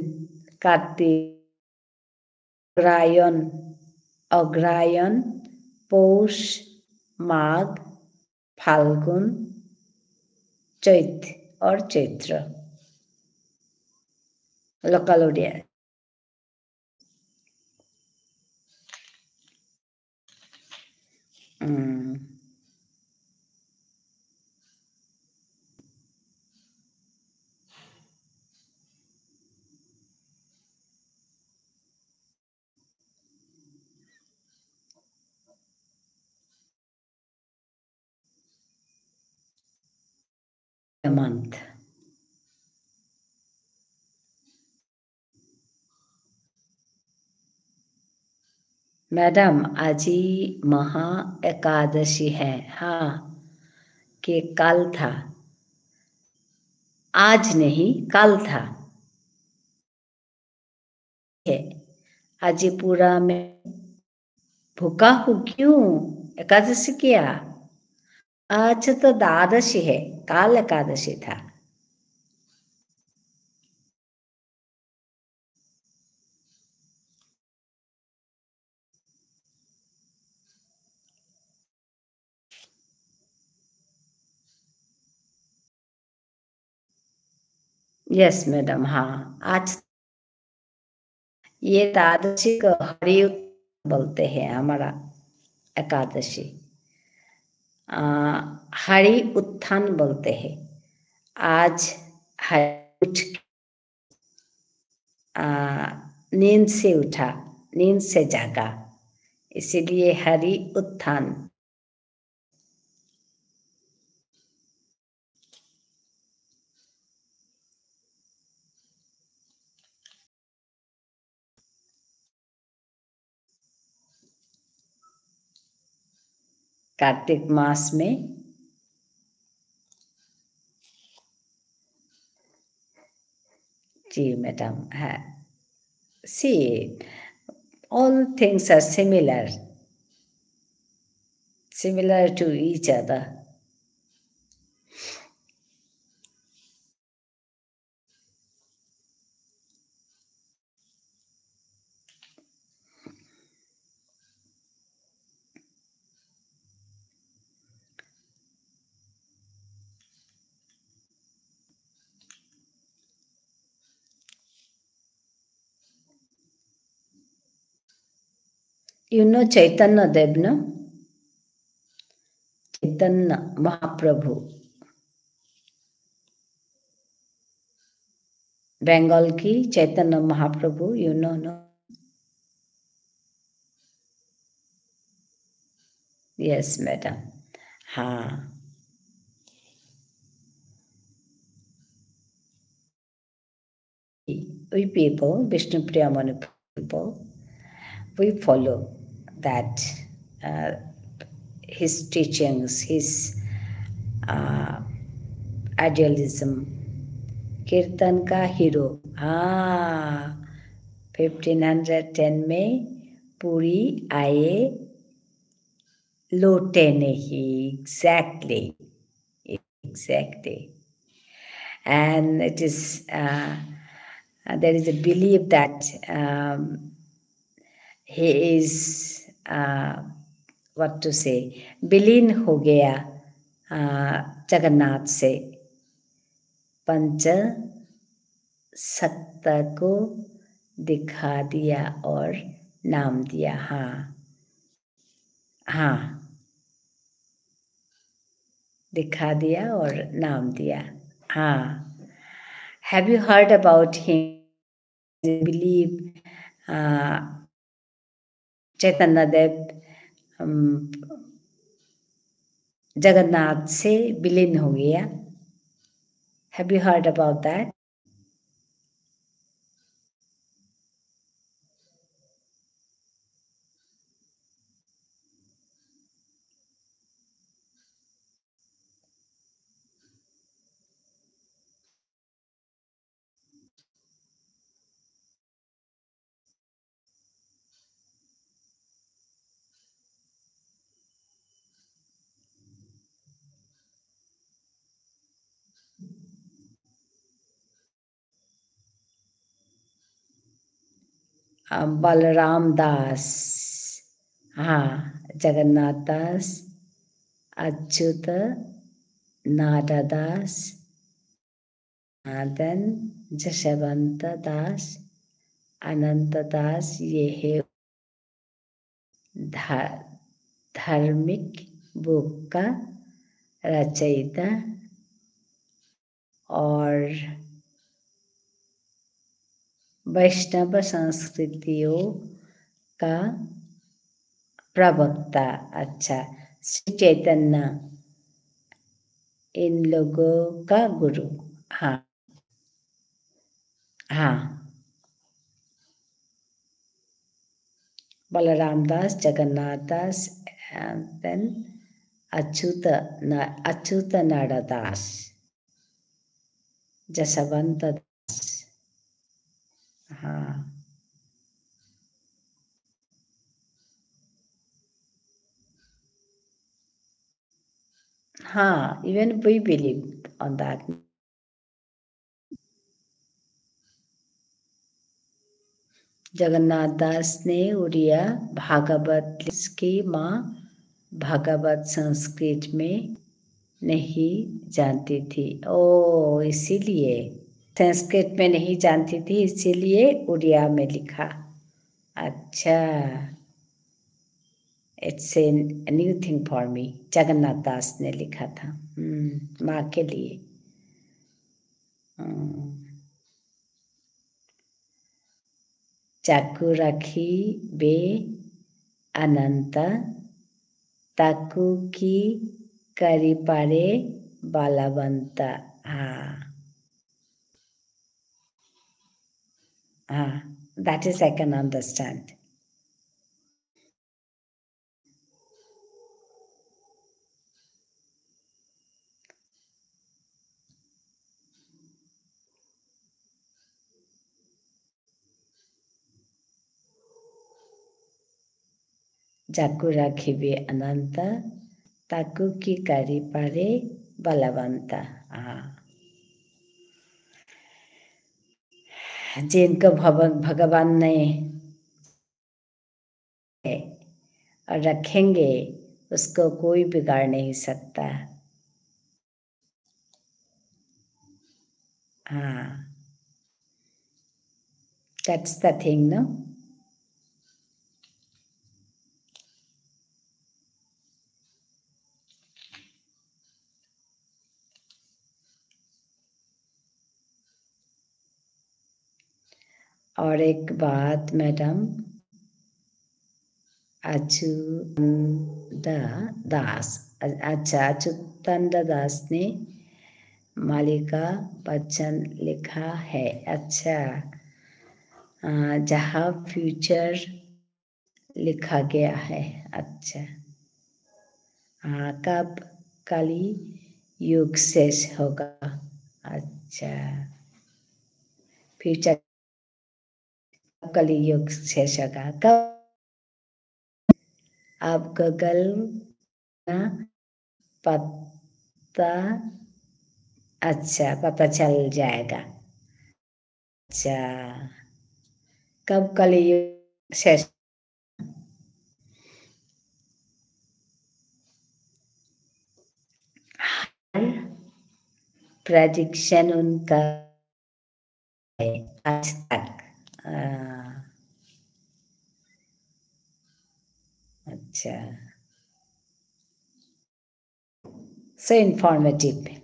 কার্তিক, অগ্রায়ণ, অগ্রায়ণ, পৌষ, মাঘ, ফাল্গুন, চৈত or চৈত্র. Local Odia. Mm. A month. Madam, आज ही महा एकादशी है। हाँ, कि कल था। आज नहीं, कल था। है। आज पूरा मैं भूखा हूँ, क्यों? एकादशी क्या? आज तो द्वादशी है, काल एकादशी था। Yes, madam, हाँ, आज ये एकादशी को हरि बोलते हैं हमारा एकादशी। आ, हरि उत्थान बोलते हैं। आज हरि उठ के, आ, नींद से उठा, नींद से जागा, इसीलिए हरि उत्थान। कार्तिक मास में। जी मैडम, हाँ। See, all things are similar, similar to each other. You know Chaitanya Dev, no? Chaitanya Mahaprabhu. Bengal ki Chaitanya Mahaprabhu, you know, no? Yes, madam. हाँ। We people, Bishnupriya Manipur people, we follow that, uh, his teachings, his, uh, idealism. कीर्तन का हीरो, हाँ, fifteen hundred ten में पुरी आए लौटे नहीं, exactly. Exactly. And it is, uh, uh, there is a belief that, um, he is, uh, what to say, विलीन हो गया, uh, जगन्नाथ से, पंच सत्ता को दिखा दिया और नाम दिया। हाँ। हाँ। दिखा दिया और नाम दिया। हाँ। Have you heard about him? Believe, uh, चैतन्य देव, um, जगन्नाथ से विलीन हो गया। Have you heard about that? আ, বলরাম দাস, হ্যাঁ, জগন্নাথ দাস, অচ্যুত নারাদাস, আ, then যশবন্ত দাস, অনন্ত দাস, ये है धा-, धार्मिक book का रचयिता और वैष्णव संस्कृतियों का प्रवक्ता। अच्छा, श्री चैतन्य इन लोगों का गुरु। हाँ। हाँ। बलराम दास, जगन्नाथ दास, and then अच्युत न-, अच्युत नारादास, जसवंत दास। हाँ। हाँ, even we believe on that. Jagannath दास ने उड़िया भागवत की माँ भागवत संस्कृत में नहीं जानती थी। ओ, इसीलिए संस्कृत में नहीं जानती थी, इसीलिए उड़िया में लिखा। अच्छा, it's a new thing for me। Jagannath दास ने लिखा था, हम्म, माँ के लिए। हम्म। चाकु राखी बे अनंता, ताकु की करी पारे बलवंता। हाँ। हाँ, that is I can understand. चाकु राखी बे अनंता, ताकु की करी पारे बलवंता। हाँ। जिनको भव-, भगवान ने और रखेंगे, उसको कोई बिगाड़ नहीं सकता। हाँ। That's the thing, no? और एक बात, मैडम, अच्युतंदा दास, अ-, अच्छा, अच्युतंदा दास ने मालिका वचन लिखा है। अच्छा, अ, जहाँ future लिखा गया है। अच्छा। हाँ, कब कली युग शेष होगा? अच्छा। Future कब कली युग शेष होगा? कब? अब Google ना पता, अच्छा, पता चल जाएगा। अच्छा, कब कलयुग शेष? हर prediction उनका है आज तक। आ, अच्छा। So informative.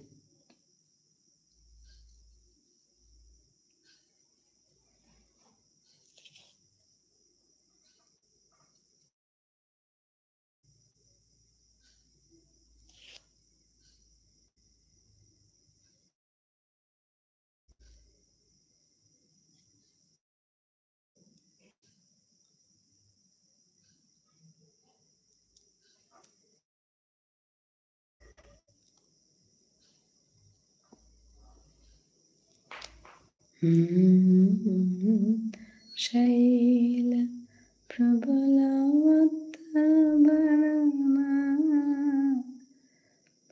हम्म, शैल प्रबलवत्ता बलमा,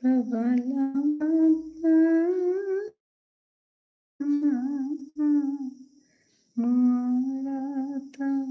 प्रबलवत्ता बलमा, मोरा तो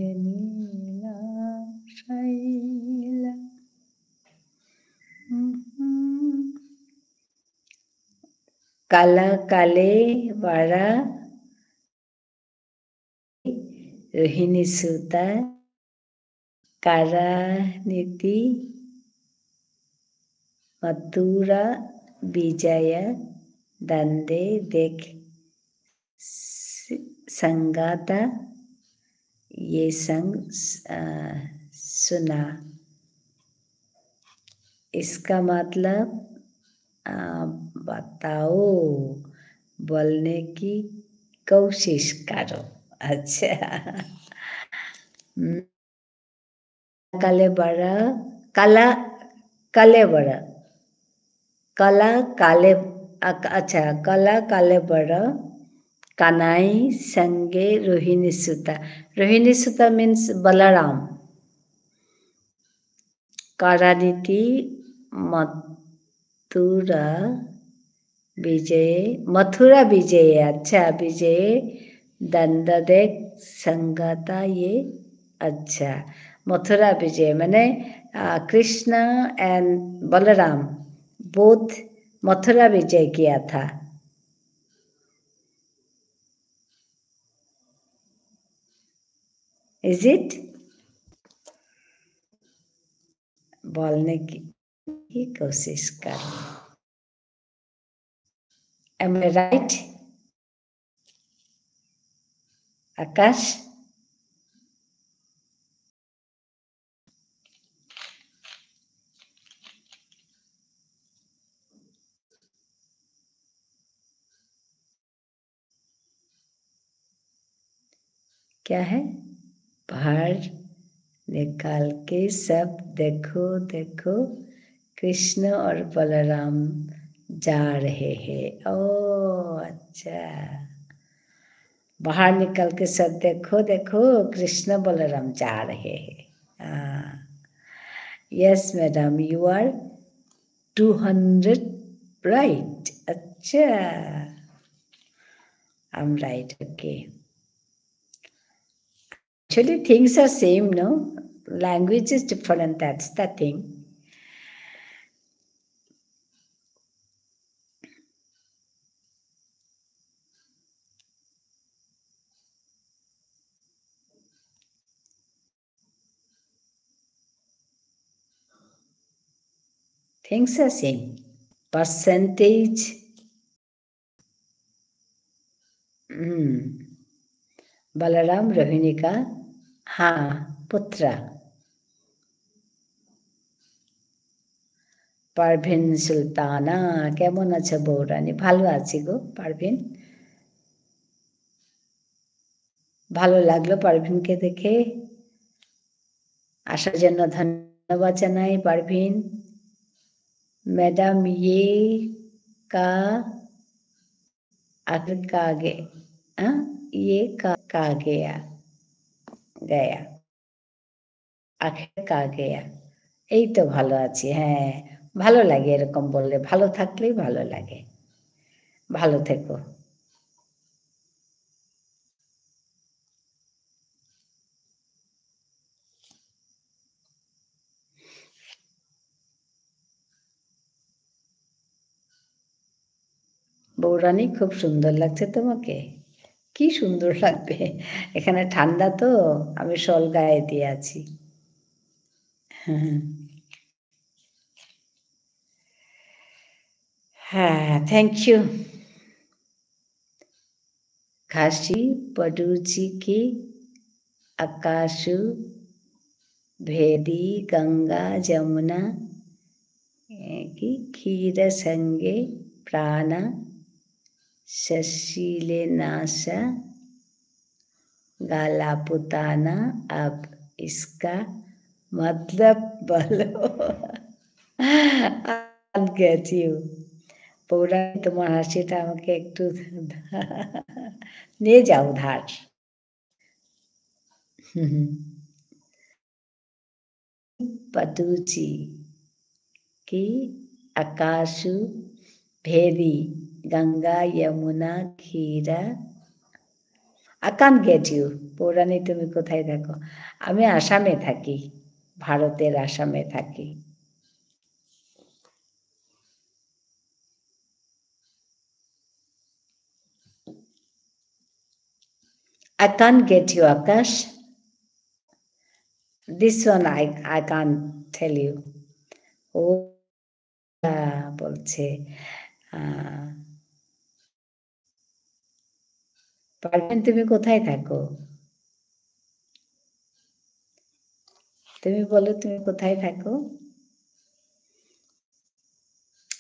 নীলা শৈল। হুম, হুম। কালা কালে বারা রোহিণী সুতা, কারানিতি মথুরা বিজয়া দণ্ডে দেখ স-, সঙ্গাতা ये संग स-, अ, सुना। इसका मतलब, अ, बताओ, बोलने की कोशिश करो। अच्छा। हम्म। কালে বারা, কালা, কালে বারা। কালা কালে, আ-, আচ্ছা, কালা কালে বারা, কানাই সঙ্গে রোহিণী সুতা। রোহিণী সুতা means বলরাম। কারানিতি মথুরা বিজয়ে, মথুরা বিজয়ে, আচ্ছা, বিজয়ে দণ্ডদেক সঙ্গাতা ये, আচ্ছা, মথুরা বিজয়, মানে, আহ, কৃষ্ণ and বলরাম both মথুরা বিজয় किया था। Is it? बोलने की, की कोशिश कर। Am I right? आकाश? क्या है? बाहर निकाल के सब देखो, देखो, कृष्ण और बलराम जा रहे हैं। ओ, अच्छा। बाहर निकल के सब देखो, देखो, कृष्ण बलराम जा रहे हैं। हाँ। Yes, madam, you are two hundred right. अच्छा। I'm right, okay. Actually, things are same, no? Language is different, that's the thing. Things are same. Percentage. हम्म। बलराम रोहिणी का, हाँ, पुत्र। পারভিন সুলতানা, কেমন আছো বৌরানী? ভালো আছি গো, পারভিন। ভালো লাগলো পারভিনকে দেখে। আসার জন্য ধন্যবাদ জানাই, পারভিন। Madam, ये का आखिर का गे-, हाँ? ये का, का गया, गया। আখের কা গেয়া। এই তো ভালো আছি, হ্যাঁ। ভালো লাগে এরকম বললে, ভালো থাকলেই ভালো লাগে। ভালো থেকো। বৌরানী, খুব সুন্দর লাগছে তোমাকে। কি সুন্দর লাগবে? এখানে ঠান্ডা তো, আমি shawl গায়ে দিয়ে আছি। হ্যাঁ, thank you। काशी पडुची की आकाशु भेदी गंगा जमुना, ए, की खीर संगे प्राण ससीले नाश गाला पुताना। अब इसका मतलब बोलो। I get you। বৌরানী, তোমার হাসিটা আমাকে একটু নিয়ে যাও ধার। पडुची की आकाशु भेदी गंगा यमुना खीरा। I can't get you. পৌরাণী, তুমি কোথায় থাকো? আমি আসামে থাকি, ভারতের আসামে থাকি। I can't get you, Akash. This one I, I can't tell you. ও, আহ, বলছে, আহ, পারভিন, তুমি কোথায় থাকো? তুমি বলো, তুমি কোথায় থাকো?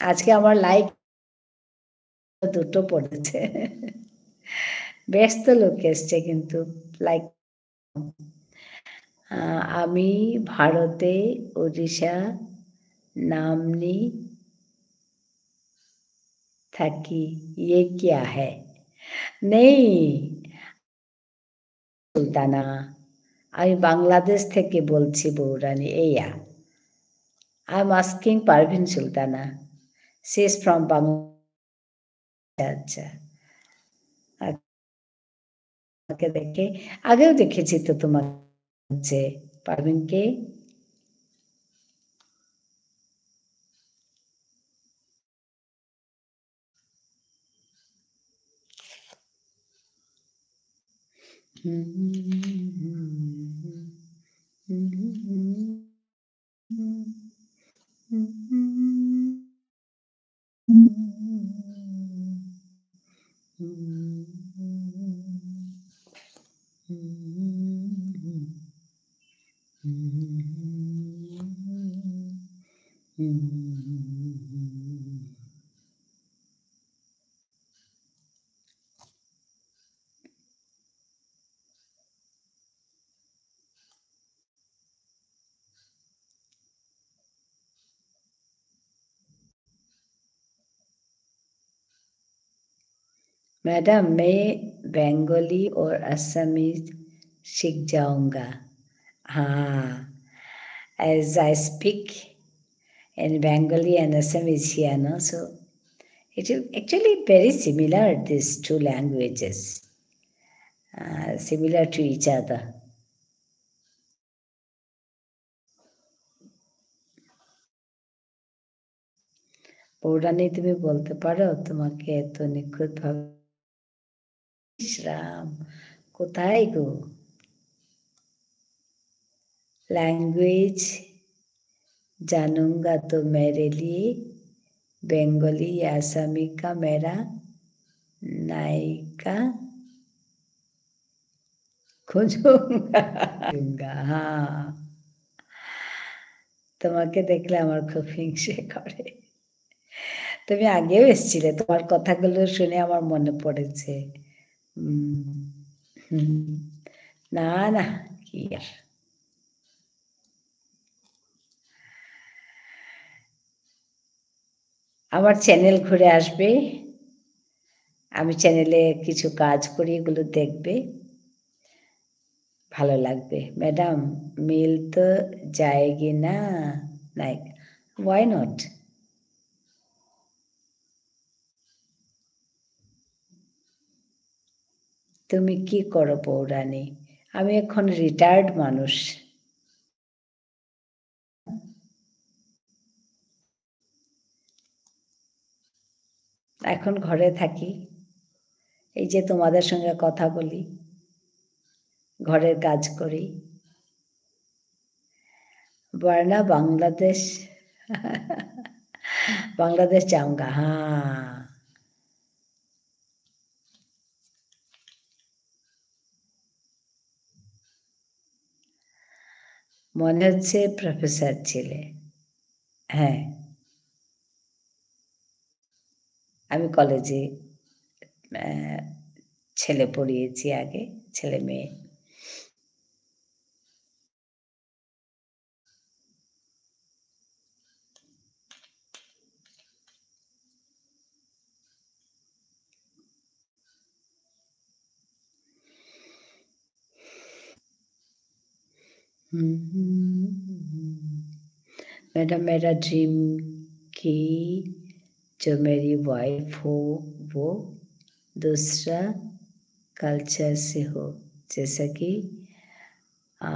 আজকে আমার like দুটো পড়েছে। বেশ তো লোক এসছে কিন্তু, like, আহ, আমি ভারতে ওড়িশা নামনি থাকি। ये क्या है? নেই। সুলতানা, আমি বাংলাদেশ থেকে বলছি বৌরানী, এইয়া। I am asking Parvin Sultana. She is from Bangladesh. আচ্ছা, আচ্ছা। তোমাকে দেখে, আগেও দেখেছি তো তোমার যে পারভিনকে। मैडम, मैं बंगाली और असमीज सीख जाऊंगा। हाँ, as I speak in Bengali and Assamese here, no? So it is actually very similar, these two languages, uh, similar to each other. পৌরাণী, তুমি বলতে পারো তোমাকে এত নিখুঁতভাবে? ইস রাম, কোথায় গো? Language जानूंगा तो मेरे लिए बंगाली या असमी का मेरा नायिका খুঁজুঙ্গা। খুঁজুঙ্গা, হ্যাঁ। তোমাকে দেখলে আমার খুব হিংসে করে। তুমি আগেও এসছিলে, তোমার কথাগুলো শুনে আমার মনে পড়েছে। উম, হুম। না, না, কি আর। আমার channel ঘুরে আসবে, আমি channel-এ কিছু কাজ করি, এগুলো দেখবে, ভালো লাগবে। ম্যাডাম, মিল তো যায়গি না? নায়িকা, why not? তুমি কি করো পৌরাণী? আমি এখন retired মানুষ। এখন ঘরে থাকি, এই যে তোমাদের সঙ্গে কথা বলি, ঘরের কাজ করি। वरना बांग्लादेश, बांग्लादेश जाऊंगा, हाँ। মনে হচ্ছে professor ছিলে। হ্যাঁ। আমি কলেজে, আহ, ছেলে পড়িয়েছি আগে, ছেলে মেয়ে। मैडम, मेरा dream कि जो मेरी wife हो, वो दूसरा कल्चर से हो, जैसा कि, आ,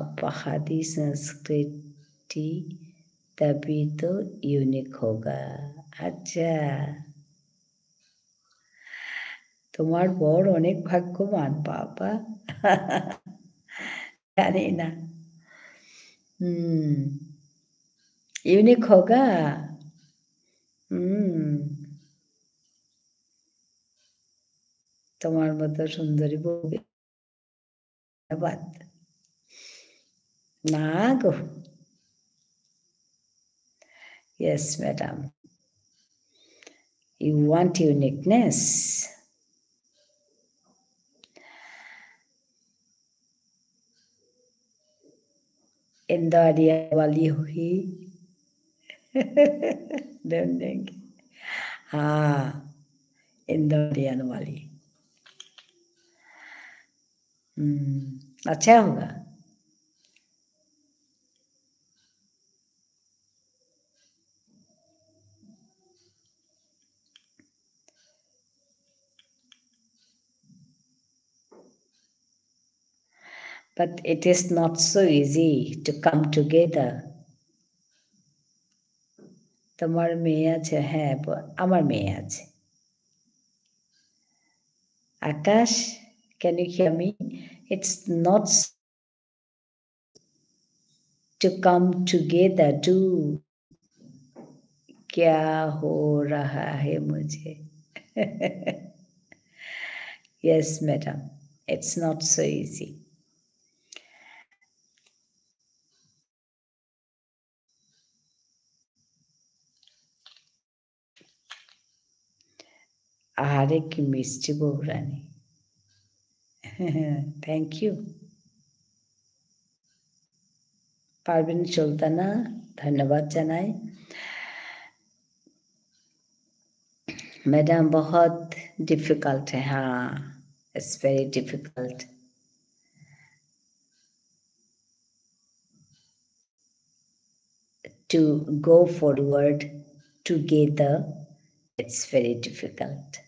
पहाड़ी संस्कृति, तभी तो यूनिक होगा। अच्छा, তোমার বর অনেক ভাগ্যবান, বাবা। জানি না। হুম। ইউনিক হোগা। হুম। তোমার মতো সুন্দরী বউ। ধন্যবাদ। না গো। Yes, madam. You want uniqueness. Indoria वाली हुई। ढूंढेंगे। हाँ, इंदौरिया वाली। हम्म, अच्छा होगा। But it is not so easy to come together. তোমার মেয়ে আছে? হ্যাঁ, ব-, আমার মেয়ে আছে। আকাশ, can you hear me? It's not s-, to come together to क्या हो रहा है मुझे? Yes, madam. It's not so easy. আরে কি মিষ্টি বৌরানী। Thank you। পারভিন সুলতানা, ধন্যবাদ জানাই। Madam, बहुत difficult है, हाँ, it's very difficult to go forward together. It's very difficult.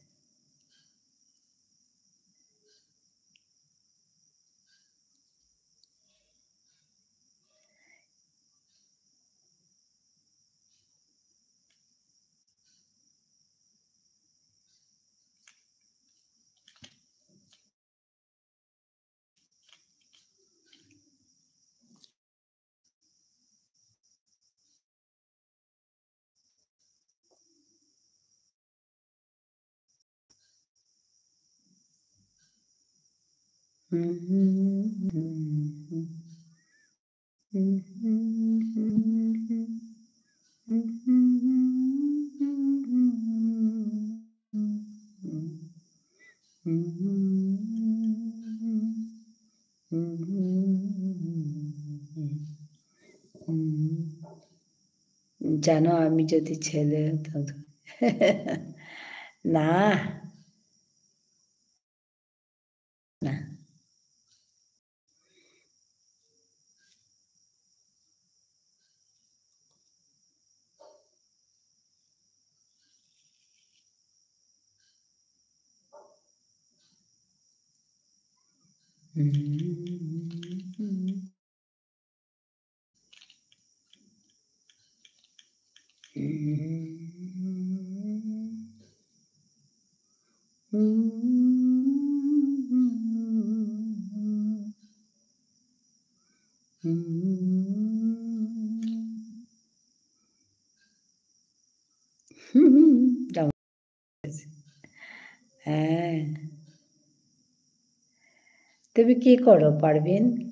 জানো, আমি যদি ছেলে হতাম তো না। না। হ্যাঁ। তুমি কি করো, পারভিন?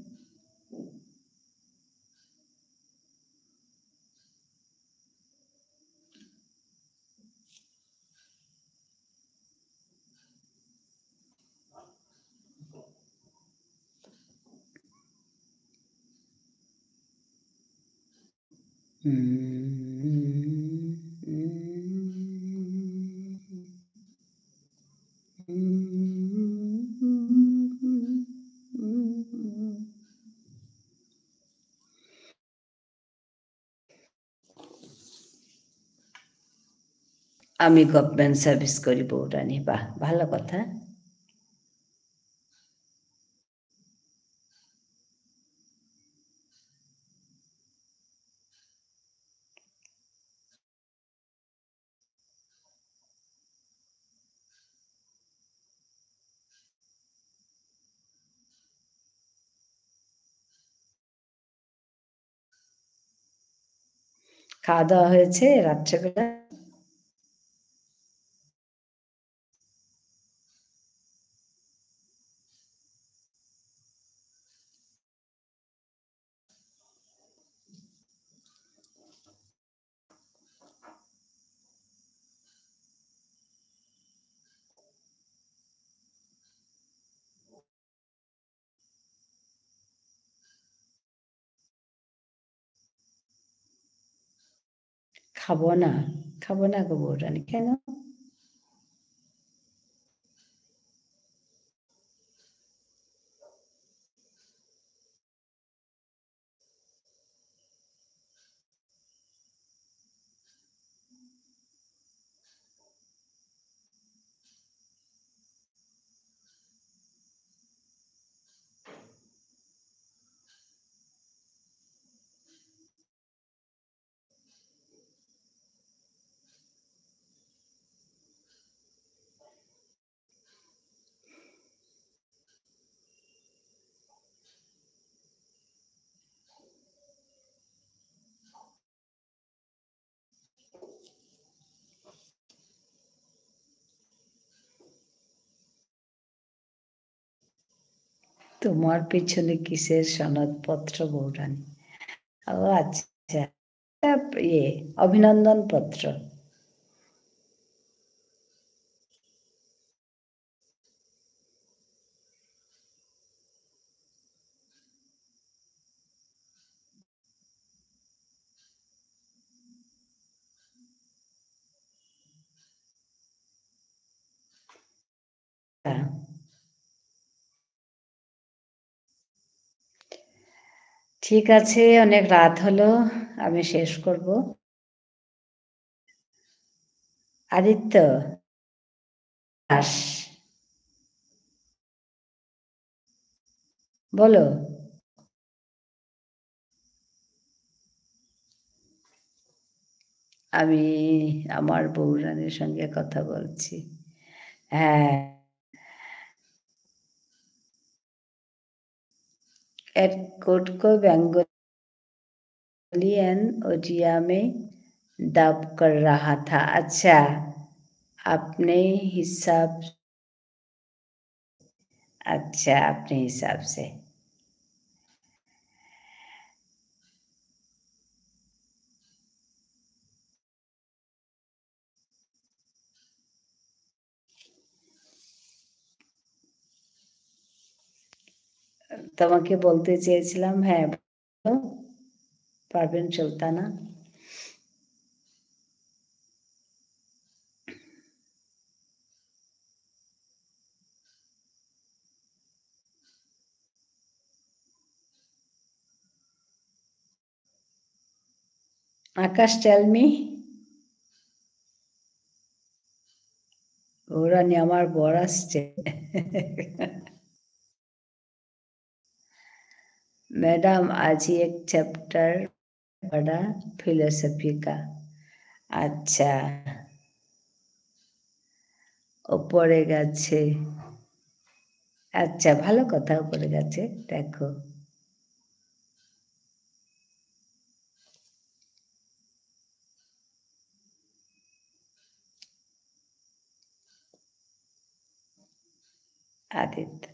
আমি government service করি বৌরানী, বাহ, ভালো কথা। খাওয়া দাওয়া হয়েছে রাত্রেবেলা? খাবো না, খাবো না গো বৌরানী, কেন? তোমার পিছনে কিসের সনদপত্র বৌরানী? ও আচ্ছা, ইয়ে, অভিনন্দন পত্র। ঠিক আছে, অনেক রাত হলো, আমি শেষ করব। আদিত্য দাস, বলো। আমি আমার বৌরানীর সঙ্গে কথা বলছি। হ্যাঁ। एट कोड को बंगाली एंड ओडिया में डब कर रहा था। अच्छा, अपने हिसाब, अच्छा, अपने हिसाब से। তোমাকে বলতে চেয়েছিলাম, হ্যাঁ, বলো, পারভিন সুলতানা। আকাশ, tell me। বৌরানী, আমার বর আসছে। ম্যাডাম, আজ এক chapter পড়া philosophy কা। আচ্ছা। ওপরে গেছে। আচ্ছা, ভালো কথা, ওপরে গেছে। দেখো। আদিত।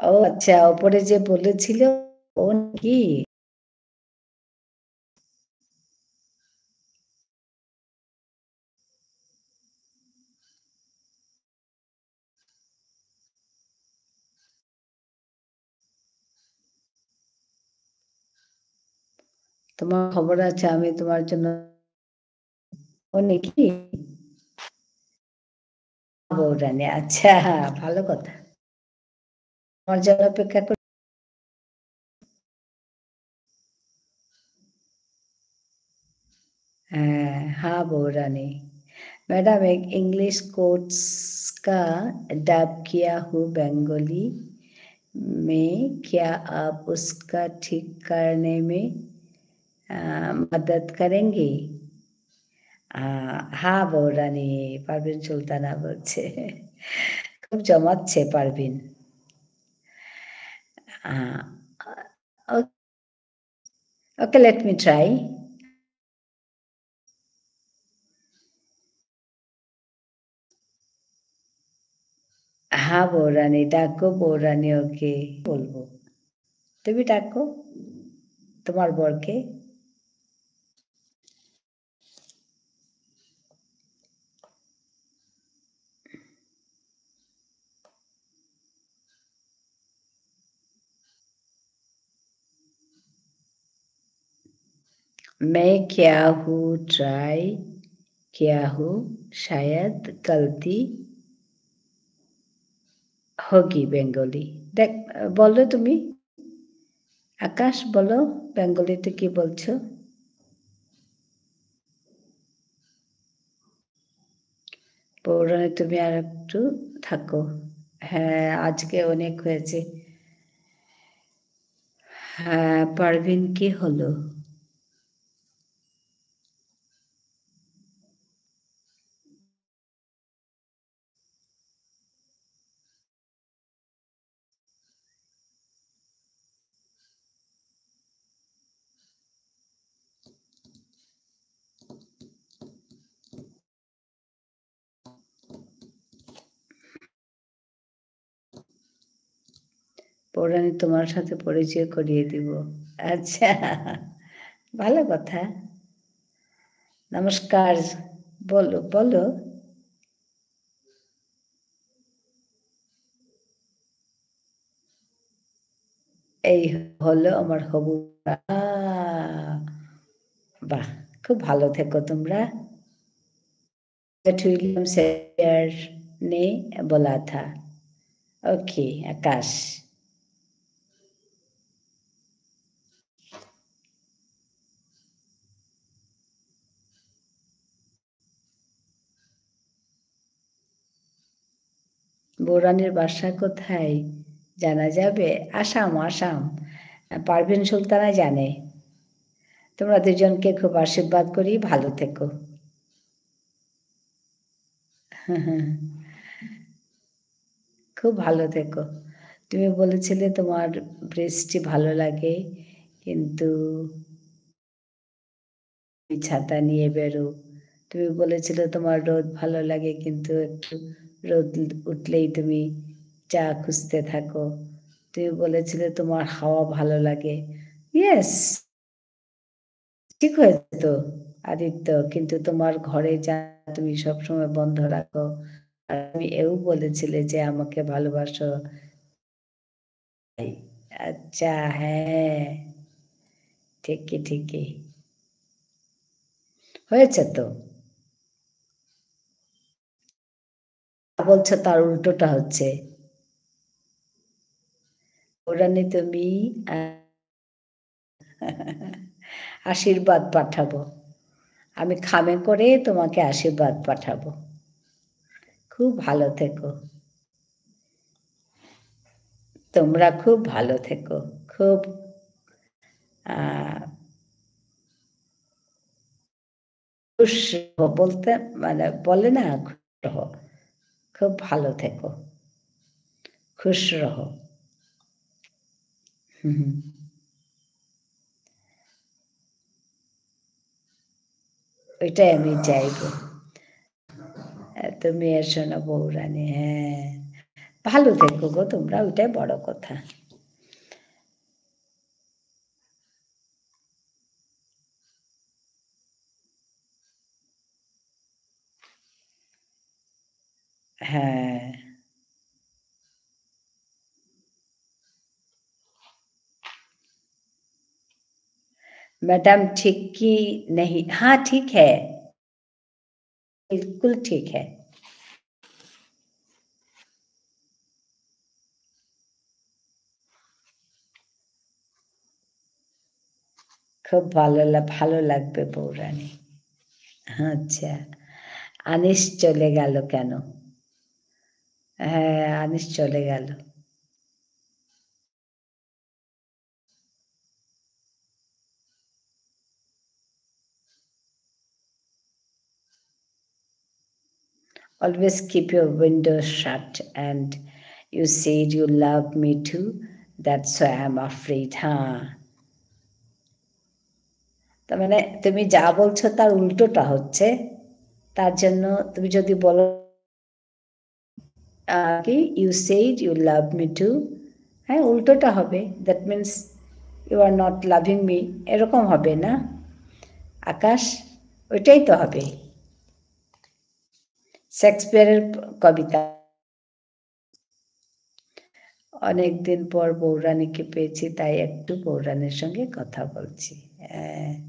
ও আচ্ছা, ওপরে যে বলেছিল, ও নাকি? তোমার খবর আছে, আমি তোমার জন্য, ও নাকি? বৌরানী, আচ্ছা, ভালো কথা। আমার জন্য অপেক্ষা কর-, হ্যাঁ, হ্যাঁ, বৌরানী। मैडम, एक इंग्लिश कोट्स का डब किया हूँ बंगाली में, क्या आप उसका ठीक करने में, अ, मदद करेंगे? আহ, হ্যাঁ, বৌরানী, পারভিন সুলতানা বলছে। খুব জমাচ্ছে পারভিন। আহ, ও-, okay, let me try. হ্যাঁ, বৌরানী, ডাকো বৌরানী, ওকে বলবো। তুমি ডাকো তোমার বরকে। मैं क्या हूँ, ट्राई क्या हूँ, शायद गलती होगी, बेंगली। দেখ, বলো তুমি। আকাশ, বলো, বেঙ্গলিতে কি বলছো? বৌরানী, তুমি আর একটু থাকো। হ্যাঁ, আজকে অনেক হয়েছে। হ্যাঁ, পারভিন, কি হলো? পৌরাণী তোমার সাথে পরিচয় করিয়ে দিব। আচ্ছা, ভালো কথা। নমস্কার, বলো, বলো। এই হলো আমার হবু। আহ, বাহ, খুব ভালো থেকো তোমরা। जेठ विलियम शेक्सपियर ने बोला था। ओके, आकाश। বৌরানীর বাসা কোথায় জানা যাবে? আসাম, আসাম। পারভিন সুলতানা জানে। তোমরা দুজনকে খুব আশীর্বাদ করি, ভালো থেকো। খুব ভালো থেকো। তুমি বলেছিলে তোমার বৃষ্টি ভালো লাগে, কিন্তু তুমি ছাতা নিয়ে বেরো। তুমি বলেছিলে তোমার রোদ ভালো লাগে, কিন্তু একটু রোদ উঠলেই তুমি চা খুঁজতে থাকো। তুমি বলেছিলে তোমার হাওয়া ভালো লাগে। Yes, ঠিক হয়েছে তো আদিত্য, কিন্তু তোমার ঘরে যা তুমি সবসময় বন্ধ রাখো। আর তুমি এও বলেছিলে যে আমাকে ভালোবাসো। আচ্ছা, হ্যাঁ, ঠিকই, ঠিকই। হয়েছে তো। বলছো তার উল্টোটা হচ্ছে। বৌরানী তুমি, আহ, আশীর্বাদ পাঠাবো। আমি খামে করে তোমাকে আশীর্বাদ পাঠাবো। খুব ভালো থেকো। তোমরা খুব ভালো থেকো। খুব, আহ, খুশ রহো বলতে, মানে, বলে না, খুশ রহো। খুব ভালো থেকো। খুশ রহো। হুম। ওইটাই আমি চাইবো। তুমি এসো না বৌরানী, হ্যাঁ। ভালো থেকো গো তোমরা, ওইটাই বড় কথা। হ্যাঁ। मैडम, ठीक कि नहीं? हाँ, ठीक है। बिल्कुल ठीक है। খুব ভালো লা-, ভালো লাগবে বৌরানী। আচ্ছা, আনিস চলে গেল কেন? হ্যাঁ, আনিস চলে গেল। Always keep your windows shut and you said you love me too, that's why I'm afraid, হ্যাঁ। তার মানে তুমি যা বলছো তার উল্টোটা হচ্ছে, তার জন্য তুমি যদি বলো আহ, কি? "You said you love me too।" হ্যাঁ, উল্টোটা হবে। That means you are not loving me। এরকম হবে না? আকাশ, ওইটাই তো হবে। শেক্সপিয়ারের কবিতা। অনেকদিন পর বৌরানীকে পেয়েছি, তাই একটু বৌরানীর সঙ্গে কথা বলছি। হ্যাঁ।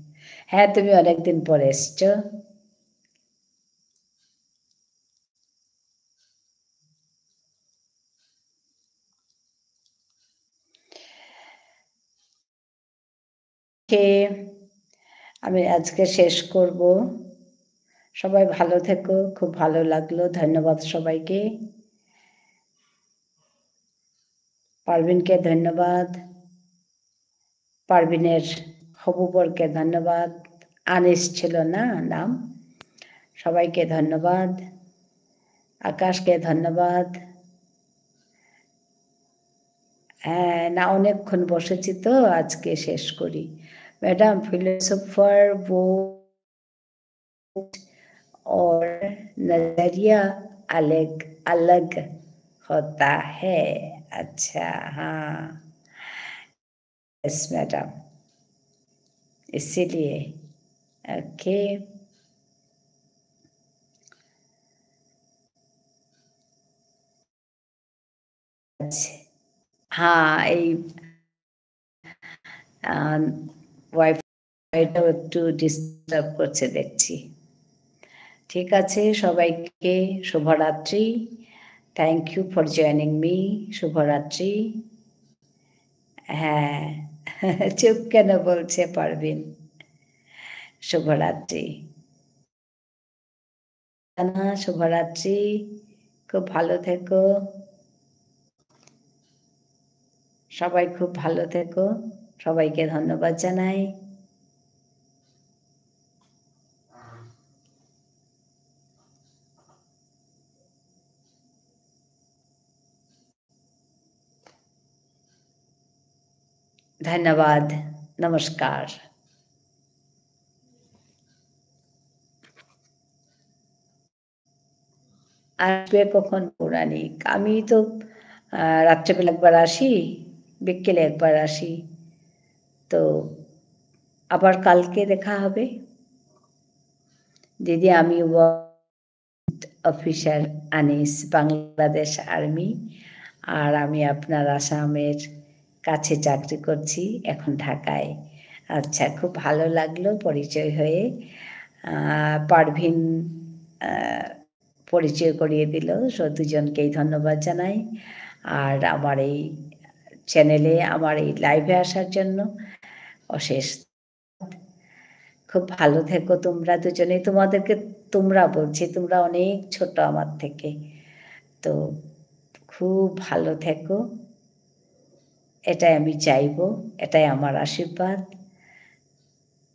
হ্যাঁ, তুমি অনেকদিন পর এসছো। ওকে, আমি আজকে শেষ করব। সবাই ভালো থেকো, খুব ভালো লাগলো। ধন্যবাদ সবাইকে। পারভিনকে ধন্যবাদ। পারভিনের হবু বরকে ধন্যবাদ। আনিস ছিল না নাম। সবাইকে ধন্যবাদ। আকাশকে ধন্যবাদ। হ্যাঁ, না, অনেকক্ষণ বসেছি তো, আজকে শেষ করি। ম্যাডাম, ফিলোসোফার বউ और नजरिया अलग अलग होता है। अच्छा, हाँ। यस मैडम, इसीलिए। ओके। হ্যাঁ, এই, আহ, ওয়াইফাইটাও একটু ডিস্টার্ব করছে দেখছি। ঠিক আছে, সবাইকে শুভরাত্রি। Thank you for joining me। শুভরাত্রি। হ্যাঁ, চুপ কেন বলছে পারভিন? শুভরাত্রি। জানা, শুভরাত্রি। খুব ভালো থেকো। সবাই খুব ভালো থেকো। সবাইকে ধন্যবাদ জানাই। ধন্যবাদ। নমস্কার। আসবে কখন পৌরাণিক? আমি তো, আহ, রাত্রেবেলা একবার আসি, বিকেলে একবার আসি। তো আবার কালকে দেখা হবে। দিদি, আমি অফিসার আনিস, বাংলাদেশ আর্মি, আর আমি আপনার আসামের কাছে চাকরি করছি, এখন ঢাকায়। আচ্ছা, খুব ভালো লাগলো পরিচয় হয়ে। আহ, পারভিন, আহ, পরিচয় করিয়ে দিল, so দুজনকেই ধন্যবাদ জানাই। আর আমার এই চ্যানেলে, আমার এই লাইভে আসার জন্য অশেষ খুব ভালো থেকো তোমরা দুজনে। তোমাদেরকে তোমরা বলছি, তোমরা অনেক ছোট আমার থেকে। তো খুব ভালো থেকো, এটাই আমি চাইবো, এটাই আমার আশীর্বাদ।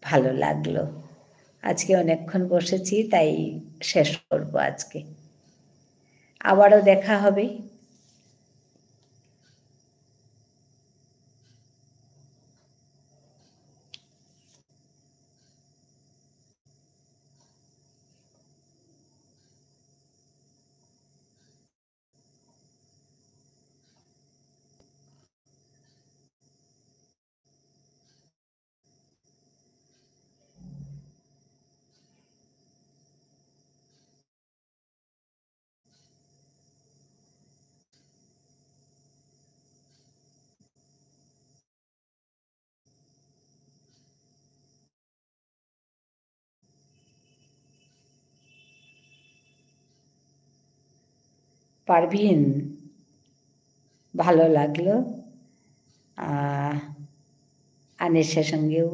ভালো লাগলো। আজকে অনেকক্ষণ বসেছি, তাই শেষ করব আজকে। আবারও দেখা হবে। পারভিন, ভালো লাগলো। আহ, আনিসের সঙ্গেও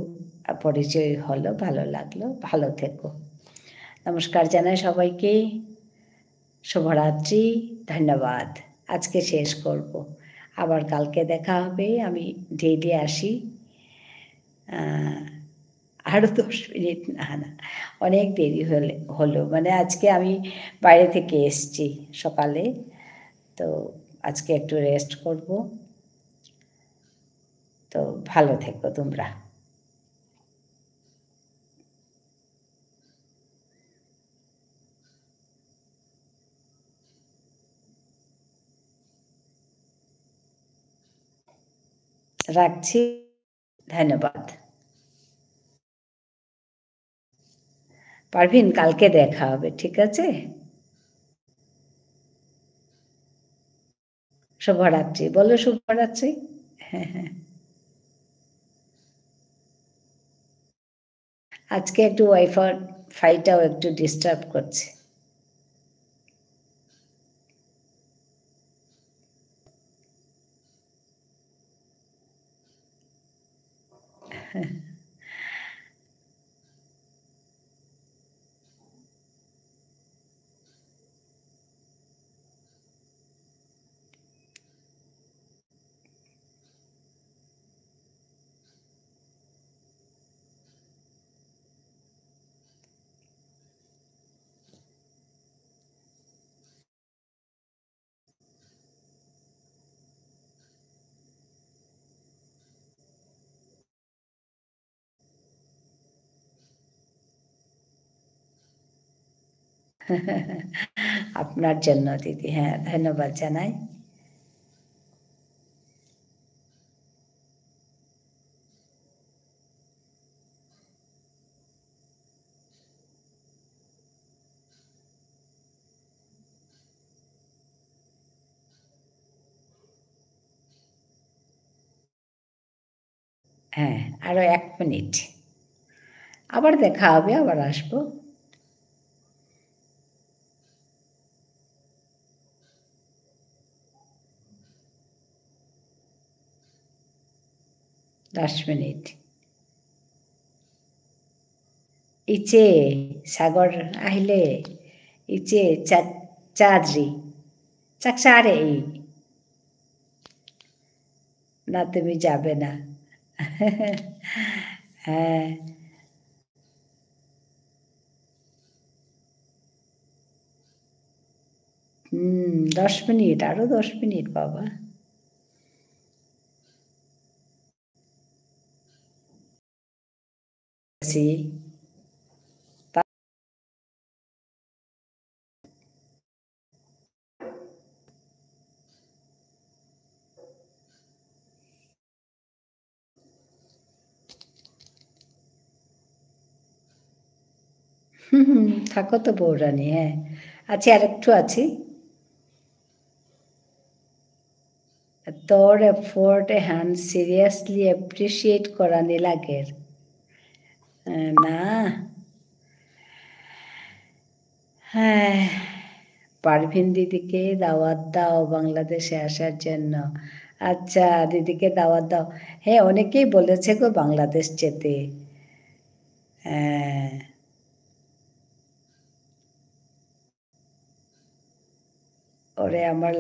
পরিচয় হলো, ভালো লাগলো। ভালো থেকো। নমস্কার জানাই সবাইকে। শুভরাত্রি। ধন্যবাদ। আজকে শেষ করব। আবার কালকে দেখা হবে। আমি ডেইলি আসি। আহ, আরো দশ মিনিট, না, না, অনেক দেরি হলে, হলো। মানে, আজকে আমি বাইরে থেকে এসছি সকালে, তো আজকে একটু রেস্ট করব। তো ভালো থেকো তোমরা। রাখছি। ধন্যবাদ। পারভিন, কালকে দেখা হবে, ঠিক আছে? শুভরাত্রি, বলো শুভরাত্রি। আজকে একটু ওয়াইফাই, ফাইটাও একটু ডিস্টার্ব করছে। আপনার জন্য, দিদি। হ্যাঁ, ধন্যবাদ জানাই। হ্যাঁ, আরো এক মিনিট। আবার দেখা হবে, আবার আসবো। দশ মিনিট। ইচে সাগর আহিলে, ইচে চা-, চাদরি, চাকসারে ই। না, তুমি যাবে না। হ্যাঁ। হুম, দশ মিনিট, আরো দশ মিনিট, বাবা। জি। হুম, হুম, থাকো তো বৌরানী, হ্যাঁ। আচ্ছা, আরেকটু আছি। তোর এফোর্ট এহান সিরিয়াসলি অ্যাপ্রিশিয়েট করানি লাগের। আহ, না। হ্যাঁ, পারভিন দিদিকে দাওয়াত দাও বাংলাদেশে আসার জন্য। আচ্ছা, দিদিকে দাওয়াত দাও। হ্যাঁ, অনেকেই বলেছে গো বাংলাদেশ যেতে। হ্যাঁ। ওরে আমার,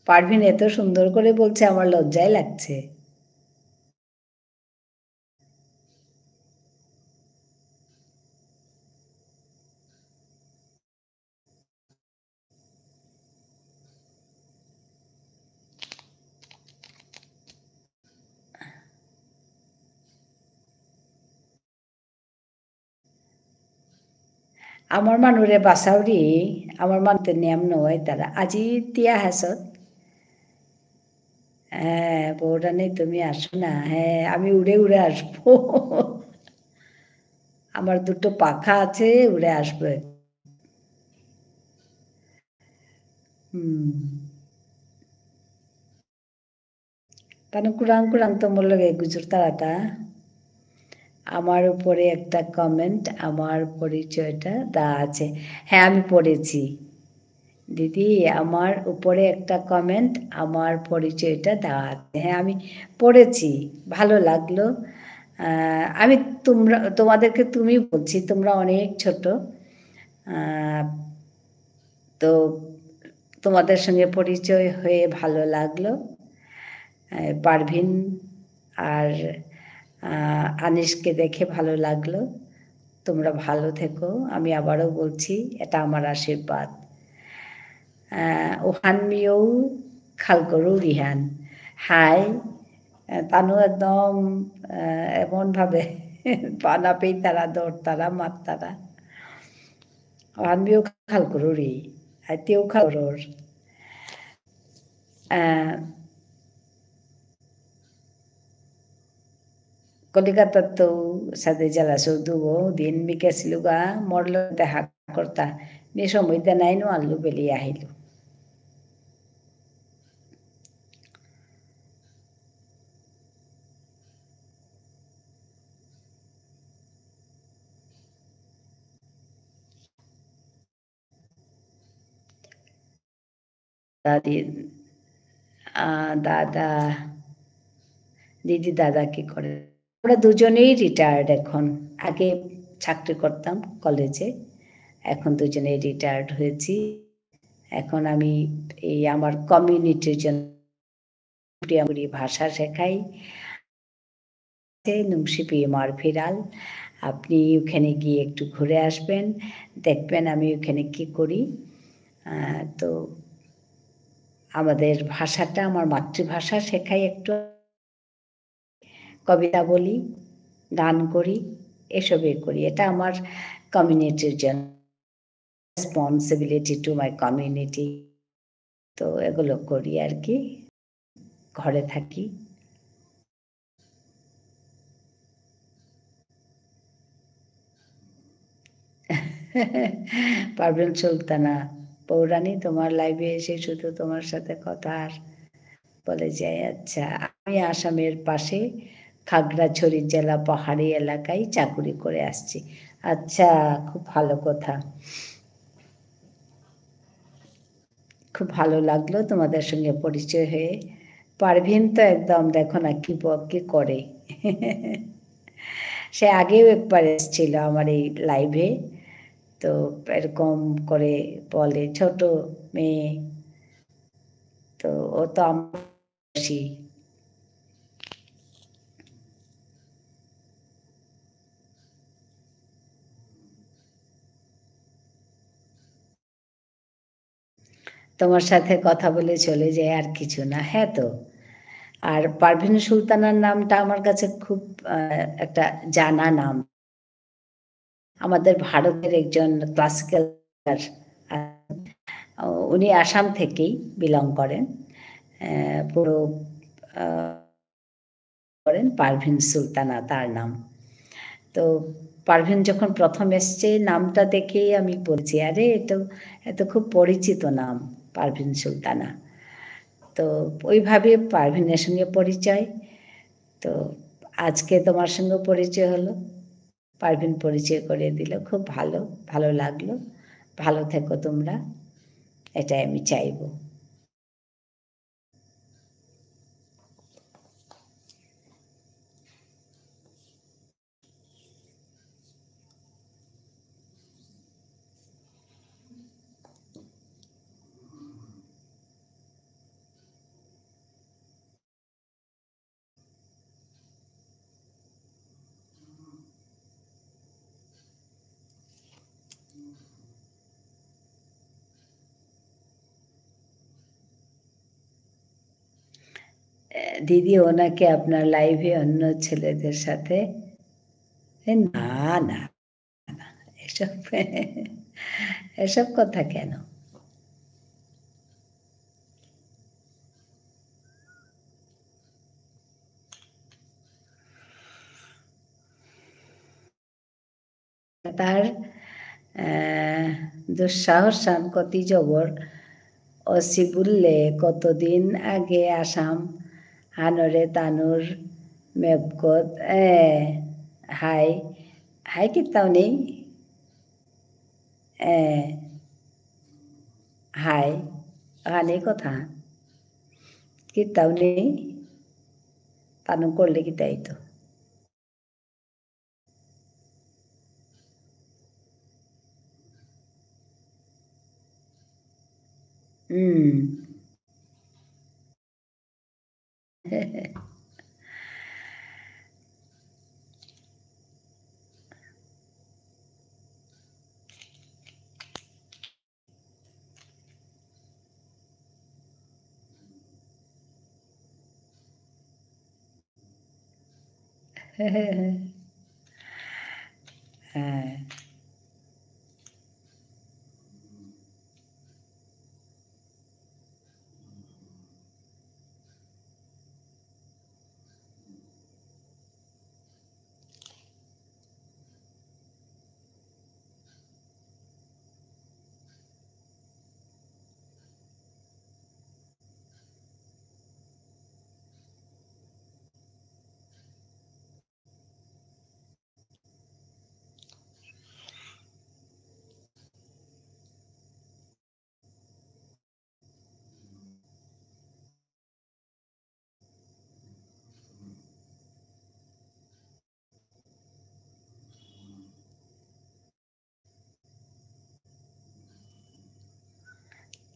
পারভিন এত সুন্দর করে বলছে, আমার লজ্জায় লাগছে। আমার মানুরে বাসাউরি, আমার মানুতে নিয়ম নয় তারা। আজি তিয়া হাসত। হ্যাঁ, বৌরানী তুমি আসো না। হ্যাঁ, আমি উড়ে উড়ে আসবো। আমার দুটো পাখা আছে, উড়ে আসবো। হুম। তানু কুরাং কুরাং তো মোর লগে গুজুর তারাতা। আমার উপরে একটা কমেন্ট, আমার পরিচয়টা দেওয়া আছে। হ্যাঁ, আমি পড়েছি। দিদি, আমার উপরে একটা কমেন্ট, আমার পরিচয়টা দেওয়া আছে। হ্যাঁ, আমি পড়েছি, ভালো লাগলো। আহ, আমি তোমরা, তোমাদেরকে তুমি বলছি, তোমরা অনেক ছোট। আহ, তো তোমাদের সঙ্গে পরিচয় হয়ে ভালো লাগলো। আহ, পারভিন আর, আহ, আনিশকে দেখে ভালো লাগলো। তোমরা ভালো থেকো। আমি আবারও বলছি, এটা আমার আশীর্বাদ। আহ, ওহান মিয়ৌ খাল করুরিহান। হাই, আহ, তানু একদম, আহ, এমনভাবে বানা পেইতারা, দৌড়তারা, মাততারা। ওহান মিয়ৌ খাল করুরি। আইতেও খাল করুর। আহ, কলিকাতাত তো সাদে জেলা চৌধুরী দিন মি গেসিলুগা, মোর লগে দেখা করতা। মি সময় দে নাই, নুয়ারলু বেলি আহিলু। দাদি, আহ, দাদা, দিদি দাদা কি করে? আমরা দুজনেই retired এখন। আগে চাকরি করতাম কলেজে, এখন দুজনেই retired হয়েছি। এখন আমি এই আমার community-র জন্য প্রিয়াঙ্গুরি ভাষা শেখাই। আছে নুংশিপি মারফিরাল, আপনি ওখানে গিয়ে একটু ঘুরে আসবেন, দেখবেন আমি ওখানে কি করি। আহ, তো আমাদের ভাষাটা, আমার মাতৃভাষা শেখাই একটু, কবিতা বলি, গান করি, এসবই করি। এটা আমার community-র জন্য, responsibility to my community। তো এগুলো করি আর কি, ঘরে থাকি। পারভিন সুলতানা, পৌরাণী, তোমার live-এ এসে শুধু তোমার সাথে কথা আর বলে যাই। আচ্ছা, আমি আসামের পাশে খাগড়াছড়ি জেলা পাহাড়ি এলাকায় চাকুরি করে আসছি। আচ্ছা, খুব ভালো কথা। খুব ভালো লাগলো তোমাদের সঙ্গে পরিচয় হয়ে। পারভিন তো একদম দেখো না কি ব-, কি করে। সে আগেও একবার এসেছিল আমার এই live-এ। তো এরকম করে বলে, ছোট মেয়ে। তো ও তো আমার বয়সী। তোমার সাথে কথা বলে চলে যায়, আর কিছু না। হ্যাঁ তো। আর পারভিন সুলতানার নামটা আমার কাছে খুব, আহ, একটা জানা নাম। আমাদের ভারতের একজন classical, আহ, উনি আসাম থেকেই belong করেন। আহ, পুরো, আহ, করেন পারভিন সুলতানা তার নাম। তো পারভিন যখন প্রথম এসছে, নামটা দেখেই আমি বলছি, "আরে, এ তো, এ তো খুব পরিচিত নাম, পারভিন সুলতানা।" তো ওইভাবে পারভিনের সঙ্গে পরিচয়। তো আজকে তোমার সঙ্গে পরিচয় হলো, পারভিন পরিচয় করে দিল, খুব ভালো, ভালো লাগলো। ভালো থেকো তোমরা, এটাই আমি চাইবো। এ, দিদি, ও নাকি আপনার live-এ অন্য ছেলেদের সাথে? এ, না, না, না, এসব, এসব কথা কেন? তার, আহ, দুঃসাহস সান কতি জবর। অসি বুললে কতদিন আগে আসাম হানরে তানুর মেপকত, এ, হাই, হাই কিতাও নেই। এ, হাই, হানি কথা। কিতাও নেই। তানু করলে কিতাই তো। হুম। হ্যাঁ।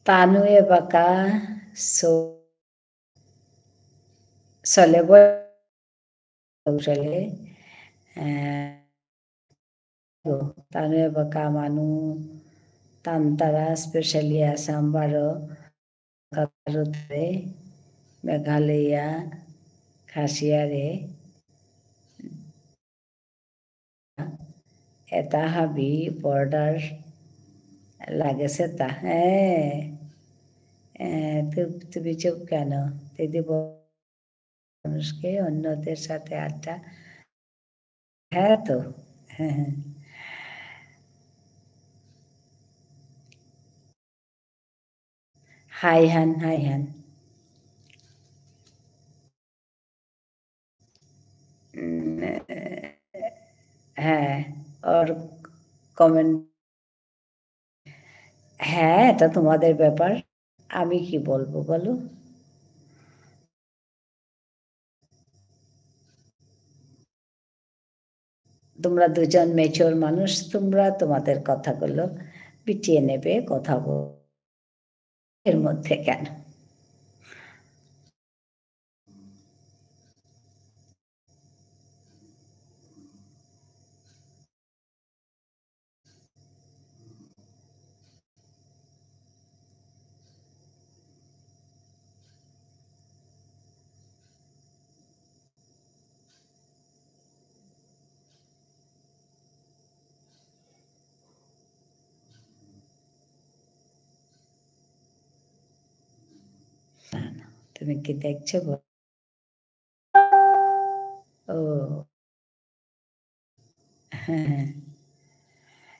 তানু এবাকা সো-, সলে বসলে, আহ, তানু এবাকা মানু তান্তারা specially আসাম বারো কাকারুতে, মেঘালয়া, খাসিয়ারে, এতা হাবি border লাগেসে তা। হ্যাঁ। এ, তু-, তুমি চুপ কেন? দিদি ব-, মানুষকে অন্যদের সাথে আড্ডা। হ্যাঁ তো। হাই হান, হাই হান। উম, হ্যাঁ, ওর comment, হ্যাঁ, এটা তোমাদের ব্যাপার। আমি কি বলবো বলো? তোমরা দুজন mature মানুষ, তোমরা তোমাদের কথাগুলো বিটিয়ে নেবে, কথা বল-, এর মধ্যে কেন? তুমি কি দেখছো? ও।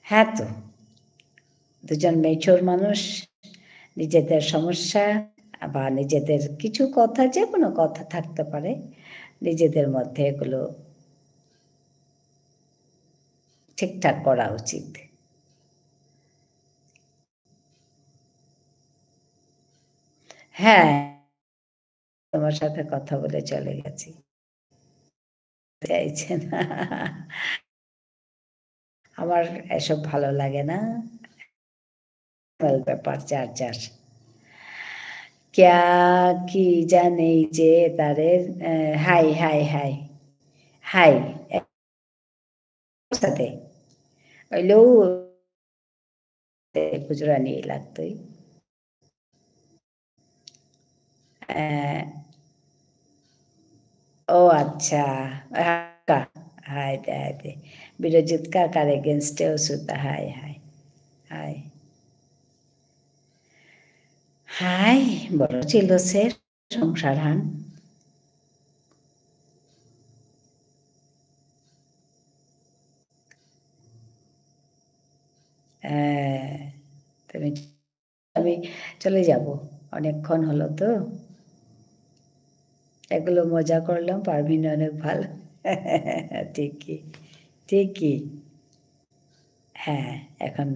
হ্যাঁ তো, দুজন mature মানুষ নিজেদের সমস্যা বা নিজেদের কিছু কথা, যে কোনো কথা থাকতে পারে, নিজেদের মধ্যে এগুলো ঠিকঠাক করা উচিত। হ্যাঁ, তোমার সাথে কথা বলে চলে গেছি। চাইছে না। আমার এসব ভালো লাগে না। Personal ব্যাপার যার যার। ক্যা কি জানে যে তারে, আহ, হাই, হাই, হাই। হাই। সাথে। হইলেও গুজরানি লাগতই। আহ, ও আচ্ছা। হা, কা-, হাই দে, হাই দে। বিরজিৎ কাকার against এ অসুতা, হাই, হাই। হাই। হাই, বড় ছিল সে সংসারহান। আহ, তুমি আমি চলে যাব, অনেকক্ষণ হলো তো। এগুলো মজা করলাম, পারভিন অনেক ভালো। ঠিকই, ঠিকই। হ্যাঁ, এখন,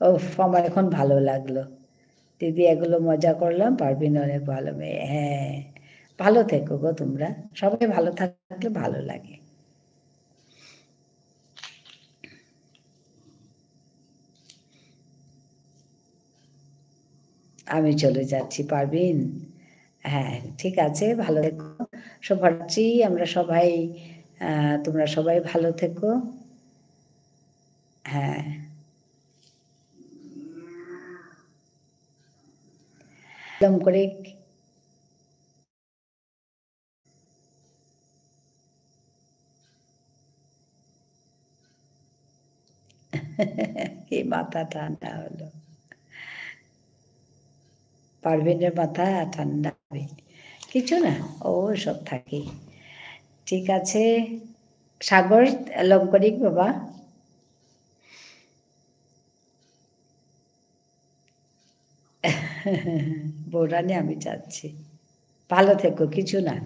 উফ, আমার এখন ভালো লাগলো। দিদি, এগুলো মজা করলাম, পারভিন অনেক ভালো মেয়ে। হ্যাঁ, ভালো থেকো গো তোমরা, সবাই ভালো থাকলে ভালো লাগে। আমি চলে যাচ্ছি, পারভিন। হ্যাঁ, ঠিক আছে, ভালো থেকো। শুভরাত্রি, আমরা সবাই, আহ, তোমরা সবাই ভালো থেকো। হ্যাঁ। লম করে কি মাথা ঠান্ডা হলো। পারভিনের মাথা ঠান্ডা হবে। কিছু না, ও সব থাকে। ঠিক আছে, সাগর, লম করিক বাবা। বৌরানী, আমি যাচ্ছি। ভালো থেকো, কিছু না,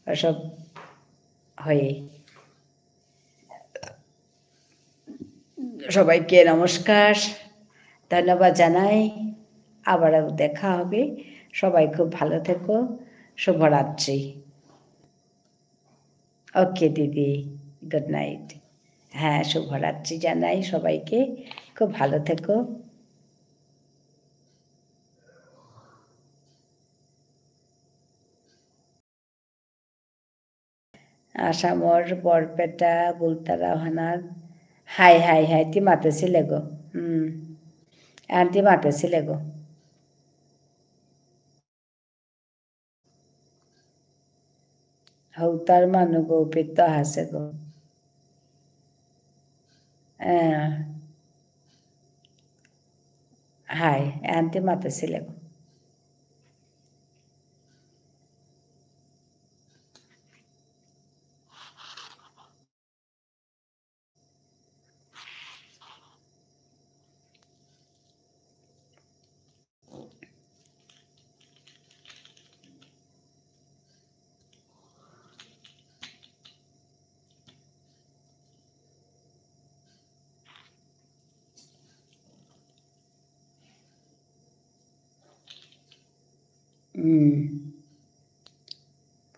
ওসব হয়ে। সবাইকে নমস্কার, ধন্যবাদ জানাই। আবারও দেখা হবে। সবাই খুব ভালো থেকো। শুভরাত্রি। ওকে দিদি, good night। হ্যাঁ, শুভরাত্রি জানাই সবাইকে। খুব ভালো থেকো। আসামর বরপেটা, বুলতারা ওহানাত। হাই, হাই, হাই, তি মাতেসিলে গো। হুম। আন্টি মাতেসিলে গো। হৌতার মানু গো, পিত্ত হাসে গো। আহ। হাই, আন্টি মাতেসিলে গো। উম।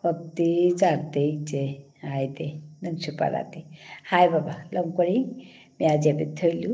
কতি চারতে ইচ্ছে, হাই দে, নুংসু পারাতে। হাই বাবা, লম করি, মি আজ এবে থইলু,